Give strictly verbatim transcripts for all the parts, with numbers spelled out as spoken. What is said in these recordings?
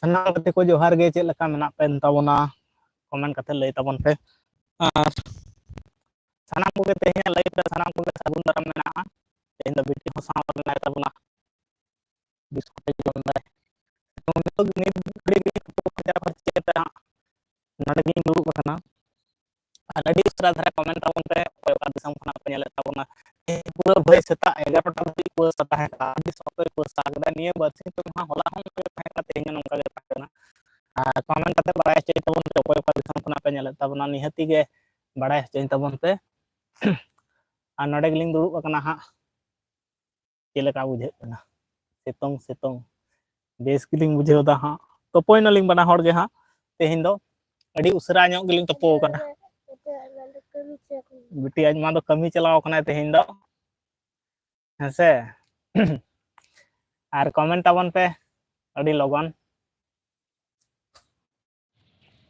ᱥᱟᱱᱟᱢ ᱜᱟᱛᱮ ᱠᱚ ᱡᱚᱦᱟᱨ ᱜᱮ, ᱪᱮᱫ ᱞᱮᱠᱟ ᱢᱮᱱᱟᱜ ᱯᱮ ᱛᱟᱵᱚᱱᱟ? ᱠᱚᱢᱮᱱᱴ ᱠᱟᱛᱮ ᱞᱟᱹᱭ ᱛᱟᱵᱚᱱ ᱯᱮ᱾ ᱟᱨ ᱥᱟᱱᱟᱢ ᱠᱚᱜᱮ ᱛᱮᱦᱮᱧᱟᱜ ᱞᱟᱭᱤᱵᱷ ᱨᱮ ᱥᱟᱱᱟᱢ ᱠᱚᱜᱮ ᱥᱟᱹᱜᱩᱱ ᱫᱟᱨᱟᱢ ᱢᱮᱱᱟᱜᱼᱟ᱾ ᱛᱮᱦᱮᱧ ᱫᱚ ᱵᱤᱴᱤ ᱦᱚᱸ ᱥᱟᱶ ᱨᱮ ᱢᱮᱱᱟᱭ ᱛᱟᱵᱚᱱᱟ, ᱵᱤᱥᱠᱩᱴ ᱮ ᱡᱚᱢ ᱫᱟᱭ᱾ ᱱᱤᱛᱚᱜ ᱱᱤᱛ ᱜᱷᱟᱹᱲᱤᱡ ᱜᱮ ᱱᱚᱰᱮ ᱜᱤᱧ ᱫᱩᱲᱩᱵ ᱟᱠᱟᱱᱟ᱾ ᱟᱨ ᱟᱹᱰᱤ ᱩᱥᱟᱹᱨᱟ ᱫᱷᱟᱨᱟ ᱠᱚᱢᱮᱱᱴ ᱛᱟᱵᱚᱱ ᱯᱮ, ᱚᱠᱚᱭ ᱚᱠᱟ ᱫᱤᱥᱚᱢ ᱠᱷᱚᱱᱟᱜ ᱯᱮ ᱧᱮᱞᱮᱫ ᱛᱟᱵᱚᱱᱟ᱾ ᱛᱮᱦᱮᱧ ᱯᱩᱨᱟᱹ ᱵᱷᱳᱨ ᱥᱮᱛᱟᱜ ᱮᱜᱟᱨᱚᱴᱟ ᱫᱷᱟᱹᱵᱤᱡ ᱯᱩᱨᱟᱹ ᱥᱟᱯᱷᱟ ᱦᱮᱸ ᱠᱟᱜᱼᱟ, ᱟᱹᱰᱤ ᱥᱚᱠᱛᱚᱭ ᱯᱩᱨᱟᱹ ᱥᱟᱯᱷᱟ ᱠᱮᱫᱟ᱾ ᱱᱤᱭᱟᱹ ᱵᱟᱨᱥᱤᱧ ᱯᱮ ᱢᱟᱦᱟ, ᱦᱚᱞᱟ ᱦᱚᱸ ᱚᱱᱠᱟ ᱜᱮ ᱛᱟᱦᱮᱸ ᱠᱟᱱᱟ, ᱛᱮᱦᱮᱧ ᱦᱚᱸ ᱱᱚᱝᱠᱟ ᱜᱮ ᱛᱟᱦᱮᱸ ᱠᱟᱱᱟ᱾ ᱟᱨ ᱠᱚᱢᱮᱱᱴ ᱠᱟᱛᱮ ᱵᱟᱲᱟᱭ ᱦᱚᱪᱚᱭ ᱛᱟᱵᱚᱱ ᱯᱮ, ᱚᱠᱚᱭ ᱚᱠᱟ ᱫᱤᱥᱚᱢ ᱠᱷᱚᱱᱟᱜ ᱯᱮ ᱧᱮᱞᱮᱫ ᱛᱟᱵᱚᱱᱟ, ᱱᱤᱦᱟᱹᱛᱤ ᱜᱮ ᱵᱟᱲᱟᱭ ᱦᱚᱪᱚᱭ ᱛᱟᱵᱚᱱ ᱯᱮ᱾ ᱟᱨ ᱱᱚᱰᱮ ᱜᱮᱞᱤᱧ ᱫᱩᱲᱩᱵ ᱟᱠᱟᱱᱟ ᱦᱟᱸᱜ, ᱪᱮᱫ ᱞᱮᱠᱟ ᱵᱩᱡᱷᱟᱹᱜ ᱠᱟᱱᱟ ᱥᱤᱛᱩᱝ ᱥᱤᱛᱩᱝ? ᱵᱮᱥ ᱜᱮᱞᱤᱧ ᱵᱩᱡᱷᱟᱹᱣ ᱮᱫᱟ ᱦᱟᱸᱜ᱾ ᱛᱩᱯᱩᱭ ᱱᱟᱞᱤᱧ ᱵᱟᱱᱟ ᱦᱚᱲ ᱜᱮ ᱦᱟᱸᱜ ᱛᱮᱦᱮᱧ ᱫᱚ, ᱟᱹᱰᱤ ᱩᱥᱟᱹᱨᱟ ᱧᱚᱜ ᱜᱮᱞᱤᱧ ᱛᱩᱯᱩ ᱟᱠᱟᱱᱟ᱾ ᱵᱤᱴᱤ ᱟᱡ ᱢᱟ ᱫᱚ ᱠᱟᱹᱢᱤ ᱪᱟᱞᱟᱣ ᱠᱟᱱᱟᱭ ᱛᱮᱦᱮᱧ ᱫᱚ, ᱦᱮᱸ ᱥᱮ? ᱟᱨ ᱠᱚᱢᱮᱱᱴ ᱛᱟᱵᱚᱱ ᱯᱮ ᱟᱹᱰᱤ ᱞᱚᱜᱚᱱ᱾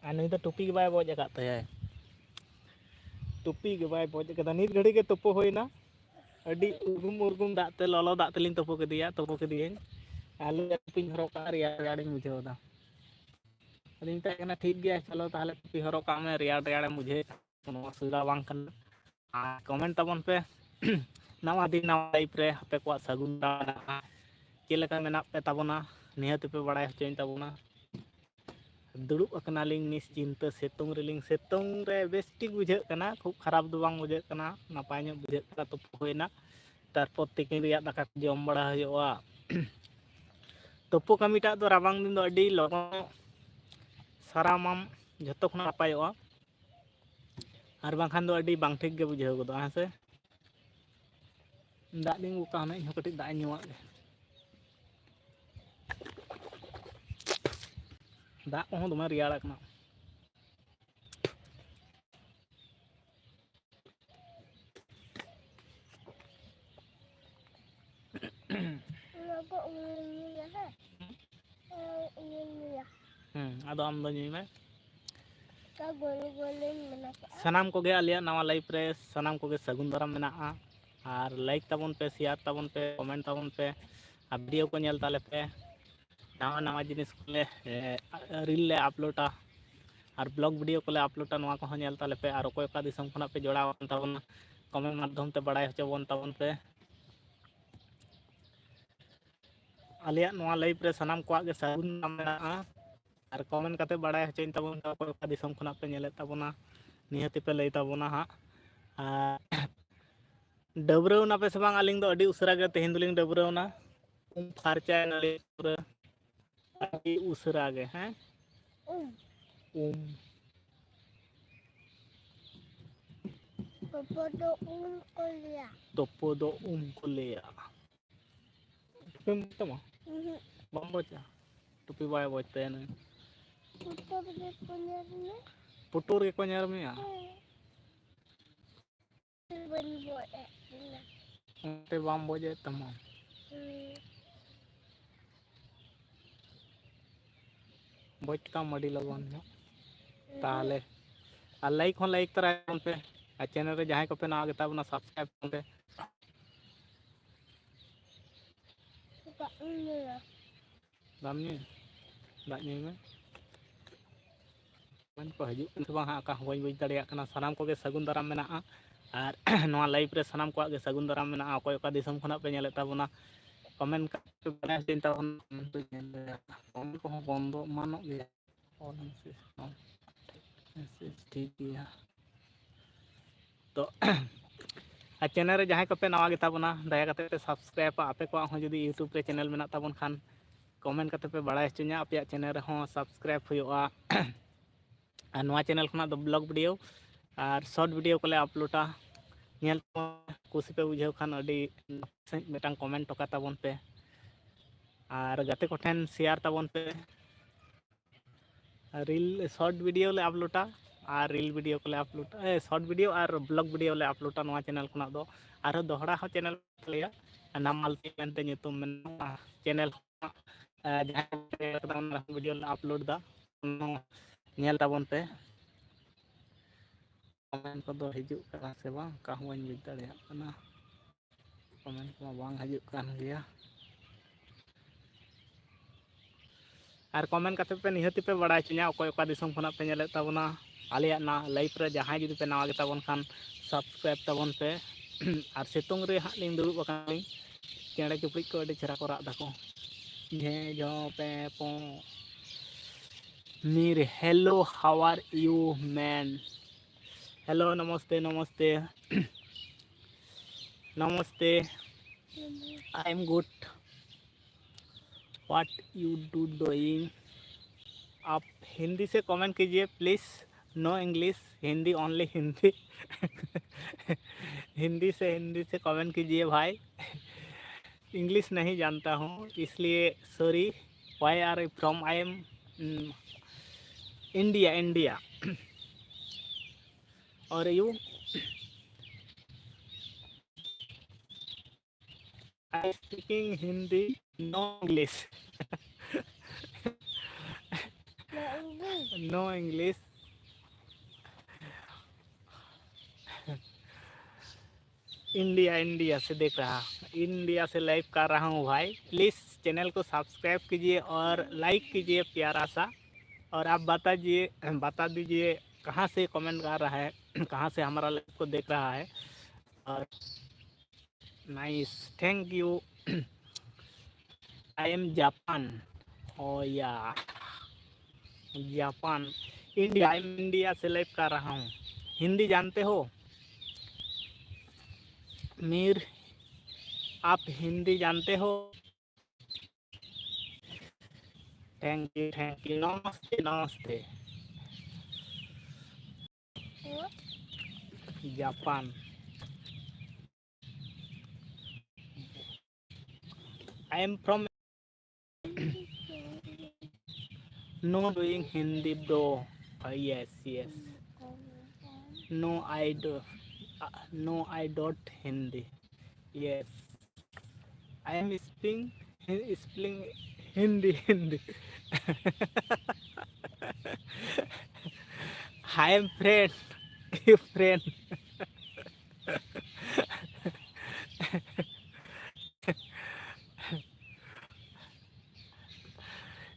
ᱟᱨ ᱱᱩᱭ ᱫᱚ ᱴᱩᱯᱤ ᱜᱮ ᱵᱟᱭ ᱵᱚᱡ ᱟᱠᱟᱫ ᱛᱟᱭᱟᱭ, ᱴᱩᱯᱤ ᱜᱮ ᱵᱟᱭ ᱵᱚᱡ ᱟᱠᱟᱫᱟ᱾ ᱱᱤᱛ ᱜᱷᱟᱹᱲᱤᱡ ᱜᱮ ᱛᱩᱯᱩ ᱦᱩᱭᱱᱟ, ᱟᱹᱰᱤ ᱩᱨᱜᱩᱢ ᱩᱨᱜᱩᱢ ᱫᱟᱜ ᱛᱮ, ᱞᱚᱞᱚ ᱫᱟᱜ ᱛᱮᱞᱤᱧ ᱛᱩᱯᱩ ᱠᱮᱫᱮᱭᱟ, ᱛᱩᱯᱩ ᱠᱮᱫᱮᱭᱟᱹᱧ᱾ ᱟᱨ ᱞᱟᱹᱭ ᱴᱩᱯᱤᱧ ᱦᱚᱨᱚᱜ ᱠᱟᱜᱼᱟ, ᱨᱮᱭᱟᱲ ᱨᱮᱭᱟᱲᱤᱧ ᱵᱩᱡᱷᱟᱹᱣ ᱮᱫᱟ᱾ ᱟᱫᱚᱧ ᱢᱮᱛᱟᱭ ᱠᱟᱱᱟ, "ᱴᱷᱤᱠ ᱜᱮᱭᱟ, ᱪᱚᱞᱚ ᱛᱟᱦᱚᱞᱮ ᱴᱩᱯᱤ ᱦᱚᱨᱚᱜ ᱠᱟᱜ ᱢᱮ, ᱨᱮᱭᱟᱲ ᱨᱮᱭᱟᱲᱮᱢ ᱵᱩᱡᱷᱟᱹᱣᱮᱫ ᱠᱷᱟᱱ ᱠᱳᱱᱳ ᱚᱥᱩᱵᱤᱫᱷᱟ ᱵᱟᱝ ᱠᱟᱱᱟ᱾ ᱟᱨ ᱠᱚᱢᱮᱱᱴ ᱛᱟᱵᱚᱱ ᱯᱮ ᱱᱟᱣᱟ ᱫᱤᱱ ᱱᱟᱣᱟ ᱞᱟᱭᱤᱯᱷ ᱨᱮ ᱟᱯᱮ ᱠᱚᱣᱟᱜ ᱥᱟᱹᱜᱩᱱ ᱫᱟᱨᱟᱢ ᱢᱮᱱᱟᱜᱼᱟ, ᱪᱮᱫ ᱞᱮᱠᱟ ᱢᱮᱱᱟᱜ ᱯᱮ ᱛᱟᱵᱚᱱᱟ, ᱱᱤᱦᱟᱹᱛ ᱯᱮ ᱵᱟᱲᱟᱭ ᱦᱚᱪᱚᱧ ᱛᱟᱵᱚᱱᱟ᱾ ᱫᱩᱲᱩᱵ ᱟᱠᱟᱱᱟᱞᱤᱧ ᱱᱤᱥᱪᱤᱱᱛᱟᱹ, ᱥᱤᱛᱩᱝ ᱨᱮᱞᱤᱧ, ᱥᱤᱛᱩᱝ ᱨᱮ ᱵᱮᱥ ᱴᱷᱤᱠ ᱵᱩᱡᱷᱟᱹᱜ ᱠᱟᱱᱟ, ᱠᱷᱩᱵ ᱠᱷᱟᱨᱟᱯ ᱫᱚ ᱵᱟᱝ ᱵᱩᱡᱷᱟᱹᱜ ᱠᱟᱱᱟ, ᱱᱟᱯᱟᱭ ᱧᱚᱜ ᱵᱩᱡᱷᱟᱹᱜ ᱠᱟᱱᱟ, ᱛᱩᱯᱩ ᱦᱩᱭᱱᱟ᱾ ᱛᱟᱨᱯᱚᱨ ᱛᱤᱠᱤᱱ ᱨᱮᱭᱟᱜ ᱫᱟᱠᱟ ᱠᱚ ᱡᱚᱢ ᱵᱟᱲᱟ ᱦᱩᱭᱩᱜᱼᱟ᱾ ᱛᱩᱯᱩ ᱠᱟᱹᱢᱤᱴᱟᱜ ᱫᱚ ᱨᱟᱵᱟᱝ ᱫᱤᱱ ᱫᱚ ᱟᱹᱰᱤ ᱞᱚᱜᱚᱱ ᱥᱟᱨᱟᱢᱟᱢ, ᱡᱷᱚᱛᱚ ᱠᱷᱚᱱᱟᱜ ᱱᱟᱯᱟᱭᱚᱜᱼᱟ᱾ ᱟᱨ ᱵᱟᱝᱠᱷᱟᱱ ᱫᱚ ᱟᱹᱰᱤ ᱵᱟᱝ ᱴᱷᱤᱠ ᱜᱮ ᱵᱩᱡᱷᱟᱹᱣ ᱜᱚᱫᱚᱜᱼᱟ, ᱦᱮᱸ ᱥᱮ? ᱫᱟᱜ ᱞᱤᱧ ᱜᱚᱜ ᱠᱟᱜᱼᱟ, ᱤᱧ ᱦᱚᱸ ᱠᱟᱹᱴᱤᱡ ᱫᱟᱜ ᱤᱧ ᱧᱩᱣᱟᱜ ᱜᱮ᱾ ᱫᱟᱜ ᱠᱚᱦᱚᱸ ᱫᱚᱢᱮ ᱨᱮᱭᱟᱲ ᱠᱟᱱᱟ᱾ ᱦᱩᱸ, ᱟᱫᱚ ᱟᱢ ᱫᱚ ᱧᱩᱭ ᱢᱮ᱾ ᱥᱟᱱᱟᱢ ᱠᱚᱜᱮ ᱟᱞᱮᱭᱟᱜ ᱱᱟᱣᱟ ᱞᱟᱭᱤᱯᱷ ᱨᱮ ᱥᱟᱱᱟᱢ ᱠᱚᱜᱮ ᱥᱟᱹᱜᱩᱱ ᱫᱟᱨᱟᱢ ᱢᱮᱱᱟᱜᱼᱟ᱾ ᱟᱨ ᱞᱟᱭᱤᱠ ᱛᱟᱵᱚᱱ ᱯᱮ, ᱥᱮᱭᱟᱨ ᱛᱟᱵᱚᱱ ᱯᱮ, ᱠᱚᱢᱮᱱᱴ ᱛᱟᱵᱚᱱ ᱯᱮ, ᱟᱨ ᱵᱷᱤᱰᱤᱭᱳ ᱠᱚ ᱧᱮᱞ ᱛᱟᱞᱮ ᱯᱮ᱾ ᱱᱟᱣᱟ ᱱᱟᱣᱟ ᱡᱤᱱᱤᱥ ᱠᱚᱞᱮ ᱨᱤᱞ ᱞᱮ ᱟᱯᱞᱳᱰᱟ ᱟᱨ ᱵᱞᱚᱜ ᱵᱷᱤᱰᱤᱭᱳ ᱠᱚᱞᱮ ᱟᱯᱞᱳᱰᱟ, ᱱᱚᱣᱟ ᱠᱚᱦᱚᱸ ᱧᱮᱞ ᱛᱟᱞᱮ ᱯᱮ᱾ ᱟᱨ ᱚᱠᱚᱭ ᱚᱠᱟ ᱫᱤᱥᱚᱢ ᱠᱷᱚᱱᱟᱜ ᱯᱮ ᱡᱚᱲᱟᱣ ᱟᱠᱟᱱ ᱛᱟᱵᱚᱱᱟ, ᱠᱚᱢᱮᱱᱴ ᱢᱟᱫᱽᱫᱷᱚᱢ ᱛᱮ ᱵᱟᱲᱟᱭ ᱦᱚᱪᱚ ᱵᱚᱱ ᱛᱟᱵᱚᱱ ᱯᱮ᱾ ᱟᱞᱮᱭᱟᱜ ᱱᱚᱣᱟ ᱞᱟᱭᱤᱵᱷ ᱨᱮ ᱥᱟᱱᱟᱢ ᱠᱚᱣᱟᱜ ᱜᱮ ᱥᱟᱹᱜᱩᱱ ᱫᱟᱨᱟᱢ ᱢᱮᱱᱟᱜᱼᱟ᱾ ᱟᱨ ᱠᱚᱢᱮᱱᱴ ᱠᱟᱛᱮ ᱵᱟᱲᱟᱭ ᱦᱚᱪᱚᱧ ᱛᱟᱵᱚᱱ ᱯᱮ, ᱚᱠᱚᱭ ᱚᱠᱟ ᱫᱤᱥᱚᱢ ᱠᱷᱚᱱᱟᱜ ᱯᱮ ᱧᱮᱞᱮᱫ ᱛᱟᱵᱚᱱᱟ, ᱱᱤᱦᱟᱹᱛᱤ ᱯᱮ ᱞᱟᱹᱭ ᱛᱟᱵᱚᱱᱟ ᱦᱟᱸᱜ᱾ ᱟᱨ ᱰᱟᱹᱵᱽᱨᱟᱹᱣ ᱱᱟᱯᱮ ᱥᱮ ᱵᱟᱝ? ᱟᱹᱞᱤᱧ ᱫᱚ ᱟᱹᱰᱤ ᱩᱥᱟᱹᱨᱟ ᱜᱮ ᱛᱮᱦᱮᱧ ᱫᱚᱞᱤᱧ ᱰᱟᱹᱵᱽᱨᱟᱹᱣ ᱱᱟ, ᱩᱢ ᱯᱷᱟᱨᱪᱟᱭ ᱱᱟᱞᱤᱧ ᱯᱩᱨᱟᱹ᱾ ᱟᱹᱰᱤ ᱩᱥᱟᱹᱨᱟ ᱜᱮ, ᱦᱮᱸ? ᱩᱢ᱾ ᱩᱢ᱾ ᱛᱩᱯᱩ ᱫᱚ ᱩᱢ ᱠᱚ ᱞᱟᱹᱭᱟ᱾ ᱛᱩᱯᱩ ᱫᱚ ᱩᱢ ᱠᱚ ᱞᱟᱹᱭᱟ᱾ ᱴᱩᱯᱤᱢ ᱵᱚᱡ ᱛᱟᱢᱟ? ᱩᱦᱩᱸ᱾ ᱵᱟᱢ ᱵᱚᱡᱟ? ᱴᱩᱯᱤ ᱵᱟᱭ ᱵᱚᱡ ᱛᱟᱭᱟ ᱱᱩᱭ᱾ ᱯᱩᱴᱩᱨ ᱜᱮᱠᱚ ᱧᱮᱞ ᱢᱮ᱾ ᱯᱩᱴᱩᱨ ᱜᱮᱠᱚ ᱧᱮᱞ ᱢᱮᱭᱟ? ᱦᱮᱸ᱾ ᱵᱟᱹᱧ ᱵᱚᱡ ᱮᱫ ᱛᱤᱧᱟ᱾ ᱚᱱᱟᱛᱮ ᱵᱟᱢ ᱵᱚᱡ ᱮᱫ ᱛᱟᱢᱟ? ᱦᱩᱸ᱾ ᱵᱚᱡ ᱛᱟᱢ ᱟᱹᱰᱤ ᱞᱚᱜᱚᱱ ᱧᱚᱜ᱾ ᱦᱩᱸ᱾ ᱛᱟᱦᱚᱞᱮ ᱟᱨ ᱞᱟᱭᱤᱠ ᱦᱚᱸ ᱞᱟᱭᱤᱠ ᱛᱚᱨᱟᱭ ᱛᱟᱵᱚᱱ ᱯᱮ, ᱟᱨ ᱪᱮᱱᱮᱞ ᱨᱮ ᱡᱟᱦᱟᱸᱭ ᱠᱚᱯᱮ ᱱᱟᱣᱟ ᱜᱮᱛᱟ ᱵᱚᱱᱟ ᱥᱟᱵᱥᱠᱨᱟᱭᱤᱵ ᱛᱟᱵᱚᱱ ᱯᱮ᱾ ᱫᱟᱜ ᱤᱧ ᱧᱩᱭᱟ᱾ ᱵᱟᱢ ᱧᱩᱭᱟ? ᱫᱟᱜ ᱧᱩᱭ ᱢᱮ᱾ ᱠᱚᱢᱮᱱᱴ ᱠᱚ ᱦᱤᱡᱩᱜ ᱠᱟᱱ ᱥᱮ ᱵᱟᱝ ᱦᱟᱸᱜ, ᱚᱠᱟ ᱦᱚᱸ ᱵᱟᱹᱧ ᱵᱩᱡᱽ ᱫᱟᱲᱮᱭᱟᱜ ᱠᱟᱱᱟ᱾ ᱥᱟᱱᱟᱢ ᱠᱚᱜᱮ ᱥᱟᱹᱜᱩᱱ ᱫᱟᱨᱟᱢ ᱢᱮᱱᱟᱜᱼᱟ᱾ ᱟᱨ ᱱᱚᱣᱟ ᱞᱟᱭᱤᱵᱷ ᱨᱮ ᱥᱟᱱᱟᱢ ᱠᱚᱣᱟᱜ ᱜᱮ ᱥᱟᱹᱜᱩᱱ ᱫᱟᱨᱟᱢ ᱢᱮᱱᱟᱜᱼᱟ᱾ ᱚᱠᱚᱭ ᱚᱠᱟ ᱫᱤᱥᱚᱢ ᱠᱷᱚᱱᱟᱜ ᱯᱮ ᱧᱮᱞᱮᱫ ᱛᱟᱵᱚᱱᱟ, ᱠᱚᱢᱮᱱᱴ ᱠᱟᱛᱮ ᱯᱮ ᱵᱟᱲᱟᱭ ᱦᱚᱪᱚᱧ ᱛᱟᱵᱚᱱᱟ᱾ ᱠᱚᱢᱮᱱᱴ ᱠᱚᱦᱚᱸ ᱵᱚᱱᱫᱚ ᱮᱢᱟᱱᱚᱜ ᱜᱮᱭᱟ᱾ ᱚᱞ ᱢᱮᱥᱮᱡᱽ ᱦᱚᱸ ᱢᱮᱥᱮᱡᱽ ᱴᱷᱤᱠ ᱜᱮᱭᱟ᱾ ᱛᱚ, ᱟᱨ ᱪᱮᱱᱮᱞ ᱨᱮ ᱡᱟᱦᱟᱸᱭ ᱠᱚᱯᱮ ᱱᱟᱣᱟ ᱜᱮᱛᱟ ᱵᱚᱱᱟ, ᱫᱟᱭᱟ ᱠᱟᱛᱮ ᱯᱮ ᱥᱟᱵᱥᱠᱨᱟᱭᱤᱵᱟ᱾ ᱟᱯᱮ ᱠᱚᱣᱟᱜ ᱦᱚᱸ ᱡᱩᱫᱤ YouTube ᱨᱮ ᱪᱮᱱᱮᱞ ᱢᱮᱱᱟᱜ ᱛᱟᱵᱚᱱ ᱠᱷᱟᱱ, ᱠᱚᱢᱮᱱᱴ ᱠᱟᱛᱮ ᱯᱮ ᱵᱟᱲᱟᱭ ᱦᱚᱪᱚᱧᱟ, ᱟᱯᱮᱭᱟᱜ ᱪᱮᱱᱮᱞ ᱨᱮᱦᱚᱸ ᱥᱟᱵᱥᱠᱨᱟᱭᱤᱵ ᱦᱩᱭᱩᱜᱼᱟ᱾ ᱟᱨ ᱱᱚᱣᱟ ᱪᱮᱱᱮᱞ ᱠᱷᱚᱱᱟᱜ ᱫᱚ ᱵᱞᱚᱜ ᱵᱷᱤᱰᱤᱭᱳ ᱟᱨ ᱥᱚᱨᱴ ᱵᱷᱤᱰᱤᱭᱳ ᱠᱚᱞᱮ ᱟᱯᱞᱳᱰᱟ᱾ ᱧᱮᱞ ᱛᱟᱵᱚᱱ ᱯᱮ, ᱠᱩᱥᱤ ᱯᱮ ᱵᱩᱡᱷᱟᱹᱣ ᱠᱷᱟᱱ ᱟᱹᱰᱤ ᱱᱟᱯᱟᱭ ᱥᱟᱺᱦᱤᱡ ᱢᱤᱫᱴᱟᱝ ᱠᱚᱢᱮᱱᱴ ᱦᱚᱴᱚ ᱠᱟᱜ ᱛᱟᱵᱚᱱ ᱯᱮ᱾ ᱟᱨ ᱜᱟᱛᱮ ᱠᱚᱴᱷᱮᱱ ᱥᱮᱭᱟᱨ ᱛᱟᱵᱚᱱ ᱯᱮ᱾ ᱨᱤᱞ, ᱥᱚᱨᱴ ᱵᱷᱤᱰᱤᱭᱳ ᱞᱮ ᱟᱯᱞᱳᱰᱟ ᱟᱨ ᱨᱤᱞ ᱵᱷᱤᱰᱤᱭᱳ ᱠᱚᱞᱮ ᱟᱯᱞᱳᱰᱟ, ᱮ, ᱥᱚᱨᱴ ᱵᱷᱤᱰᱤᱭᱳ ᱟᱨ ᱵᱞᱚᱜ ᱵᱷᱤᱰᱤᱭᱳ ᱞᱮ ᱟᱯᱞᱳᱰᱟ ᱱᱚᱣᱟ ᱪᱮᱱᱮᱞ ᱠᱷᱚᱱᱟᱜ ᱫᱚ᱾ ᱟᱨᱦᱚᱸ ᱫᱚᱦᱲᱟ ᱦᱚᱸ ᱪᱮᱱᱮᱞ ᱞᱟᱹᱭᱟ, ᱱᱟᱢᱟᱞ ᱛᱤ ᱢᱮᱱᱛᱮ ᱧᱩᱛᱩᱢ ᱢᱮᱱᱟᱜᱼᱟ᱾ ᱪᱮᱱᱮᱞ ᱠᱷᱚᱱᱟᱜ, ᱮ, ᱡᱟᱦᱟᱸᱭ ᱠᱚ ᱧᱮᱞ ᱠᱟᱫᱟ, ᱚᱱᱟ ᱵᱷᱤᱰᱤᱭᱳ ᱞᱮ ᱟᱯᱞᱳᱰ ᱮᱫᱟ, ᱚᱱᱟ ᱦᱚᱸ ᱧᱮᱞ ᱛᱟᱵᱚᱱ ᱯᱮ᱾ ᱠᱚᱢᱮᱱᱴ ᱠᱚᱫᱚ ᱦᱤᱡᱩᱜ ᱠᱟᱱᱟ ᱥᱮ ᱵᱟᱝ, ᱚᱠᱟ ᱦᱚᱸ ᱵᱟᱹᱧ ᱵᱩᱡᱽ ᱫᱟᱲᱮᱭᱟᱜ ᱠᱟᱱᱟ᱾ ᱠᱚᱢᱮᱱᱴ ᱠᱚᱢᱟ ᱵᱟᱝ ᱦᱤᱡᱩᱜ ᱠᱟᱱ ᱜᱮᱭᱟ᱾ ᱟᱨ comment ᱠᱟᱛᱮ ᱯᱮ ᱱᱤᱦᱟᱹᱛ ᱯᱮ ᱵᱟᱲᱟᱭ ᱦᱚᱪᱚᱧᱟ ᱚᱠᱚᱭ ᱚᱠᱟ ᱫᱤᱥᱚᱢ ᱠᱷᱚᱱᱟᱜ ᱯᱮ ᱧᱮᱞᱮᱫ ᱛᱟᱵᱚᱱᱟ᱾ ᱟᱞᱮᱭᱟᱜ ᱱᱟ live ᱨᱮ ᱡᱟᱦᱟᱸᱭ ᱡᱩᱫᱤ ᱯᱮ ᱱᱟᱣᱟ ᱜᱮᱛᱟ ᱵᱚᱱ ᱠᱷᱟᱱ subscribe ᱛᱟᱵᱚᱱ ᱯᱮ᱾ ᱟᱨ ᱥᱤᱛᱩᱝ ᱨᱮ ᱦᱟᱸᱜ ᱞᱤᱧ ᱫᱩᱲᱩᱵ ᱟᱠᱟᱱᱟᱞᱤᱧ᱾ ᱪᱮᱬᱮ ᱪᱩᱯᱲᱤᱡ ᱠᱚ ᱟᱹᱰᱤ ᱪᱮᱦᱨᱟ ᱠᱚ ᱨᱟᱜ ᱫᱟᱠᱚ᱾ ᱡᱷᱮᱸ ᱡᱷᱚᱸ ᱯᱮᱸ ᱯᱚᱸ᱾ Mir, hello, how are you, man? Hello, नमस्ते, नमस्ते। नमस्ते। I am good। What you do doing? आप हिंदी से comment कीजिए please। No English, Hindi, only Hindi. Hindi से, हिंदी से comment कीजिए भाई। English नहीं जानता हूँ, इसलिए sorry। Where are you from? I am, mm, India, India। और you? I speaking Hindi, no English। No English। India, India से देख रहा, इंडिया से live कर रहा हूँ भाई। Please channel को subscribe कीजिए और like कीजिए प्यारा सा। और आप बता दीजिए, बता दीजिए कहाँ से comment कर रहा है, कहाँ से हमारा live को देख रहा है। और nice, thank you। I am Japan। Oh yeah, Japan, India. I am India से live कर रहा हूँ। हिंदी जानते हो? मीर, आप हिंदी जानते हो? Thank you, thank you। नमस्ते, नमस्ते। Japan. I am from No doing Hindi, bro। Uh, yes, yes। No, I do। Uh, no, I don't Hindi। Yes। I am speaking, speaking Hindi, Hindi। I am friend, friend।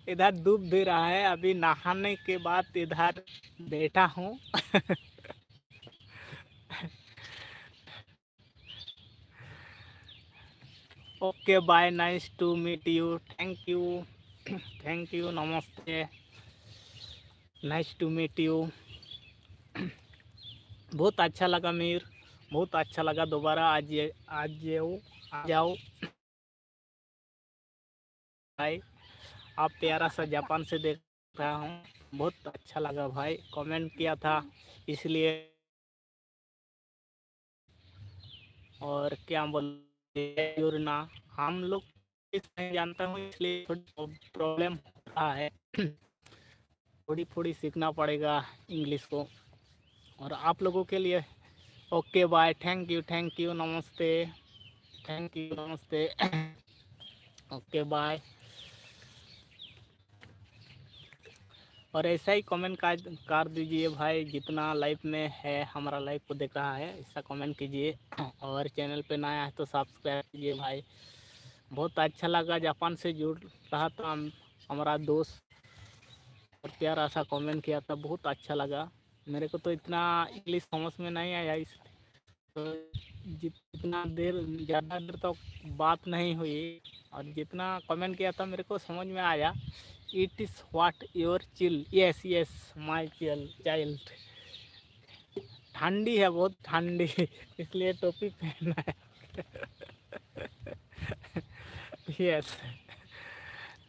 इधर धूप दे रहा है, अभी नहाने के बाद इधर बैठा हूँ। Okay, bye, nice to meet you, thank you, thank you, नमस्ते, nice to meet you। बहुत अच्छा लगा मीर, बहुत अच्छा लगा। दोबारा आज ये, आज ये, आ जाओ। भाई, आप प्यारा सा जापान से देख रहा हूँ, बहुत अच्छा लगा भाई। कमेंट किया था इसलिए, और क्या बोलते हैं, जुड़ना, हम लोग नहीं जानता हूँ, इसलिए थोड़ी प्रॉब्लम हो रहा है। थोड़ी थोड़ी सीखना पड़ेगा इंग्लिश को। और आप लोगों के लिए, okay, bye, thank you, thank you, नमस्ते, थैंक यू, नमस्ते। Okay, bye. और ऐसा ही कमेंट कर, कर दीजिए भाई, जितना लाइव में है, हमारा लाइव को देख रहा है, ऐसा कमेंट कीजिए। और चैनल पे नया है तो सब्सक्राइब कीजिए भाई। बहुत अच्छा लगा, जापान से जुड़ रहा था हम, हमारा दोस्त, और प्यारा सा कमेंट किया था, बहुत अच्छा लगा। मेरे को तो इतना इंग्लिश समझ में नहीं आया, इस तो जितना देर, ज़्यादा देर तक बात नहीं हुई, और जितना कमेंट किया था मेरे को समझ में आया, it is what your chill, yes, yes, my chill, child। ठंडी है बहुत, ठंडी, इसलिए टोपी पहना है। Yes,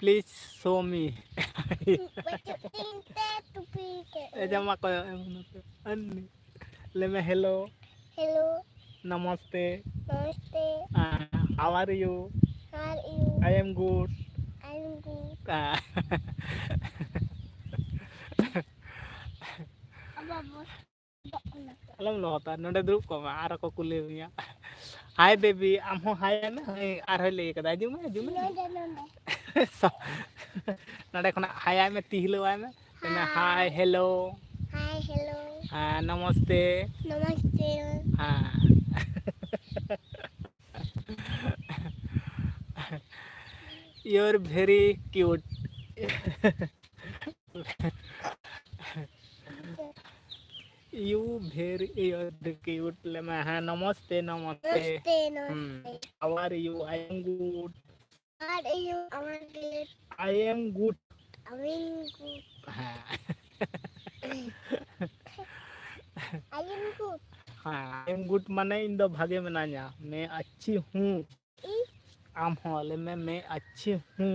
please show me। Baju tinta, topi ke. Eh, jangan kau yang, anu. Leme hello। Hello। Namaste। Namaste। Ah, how are you? How are you? I am good। I am good। Ah। Apa, Bos? Alam lo hota, nonde durup ko ma, aro ko kuli ᱢᱮᱭᱟ᱾ Hi baby, ᱟᱢ ᱦᱚᱸ hi ᱟᱭ ᱢᱮ᱾ ᱦᱳᱭ, ᱟᱨᱦᱚᱸᱭ ᱞᱟᱹᱭ ᱠᱟᱫᱟ, ᱦᱤᱡᱩᱜ ᱢᱮ, ᱦᱤᱡᱩᱜ ᱢᱮ᱾ ᱱᱚᱰᱮ, ᱱᱚᱰᱮ᱾ So, ᱱᱚᱰᱮ ᱠᱷᱚᱱᱟᱜ hi ᱟᱭ ᱢᱮ, ᱛᱤ ᱦᱤᱞᱟᱹᱣ ᱟᱭ ᱢᱮ᱾ ᱢᱮᱱᱟ, hi, hi। Hello। Hi, hello। हाँ, नमस्ते। नमस्ते। हाँ। You're very cute। You very, you're cute. ᱞᱟᱹᱭ ᱢᱮ, ᱦᱮᱸ, ᱱᱚᱢᱚᱥᱛᱮ, ᱱᱚᱢᱚᱥᱛᱮ᱾ ᱱᱚᱢᱚᱥᱛᱮ, ᱦᱩᱸ᱾ Namaste. How are you? I am good. How are you? I am good. I am good. I am good. ᱦᱮᱸ᱾ I am good. ᱦᱮᱸ, I am good ᱢᱟᱱᱮ ᱤᱧ ᱫᱚ ᱵᱷᱟᱜᱮ ᱢᱮᱱᱟᱧᱟ᱾ मैं अच्छी हूँ. ᱟᱢ ᱦᱚᱸ ᱞᱟᱹᱭ ᱢᱮ, मैं अच्छी हूँ.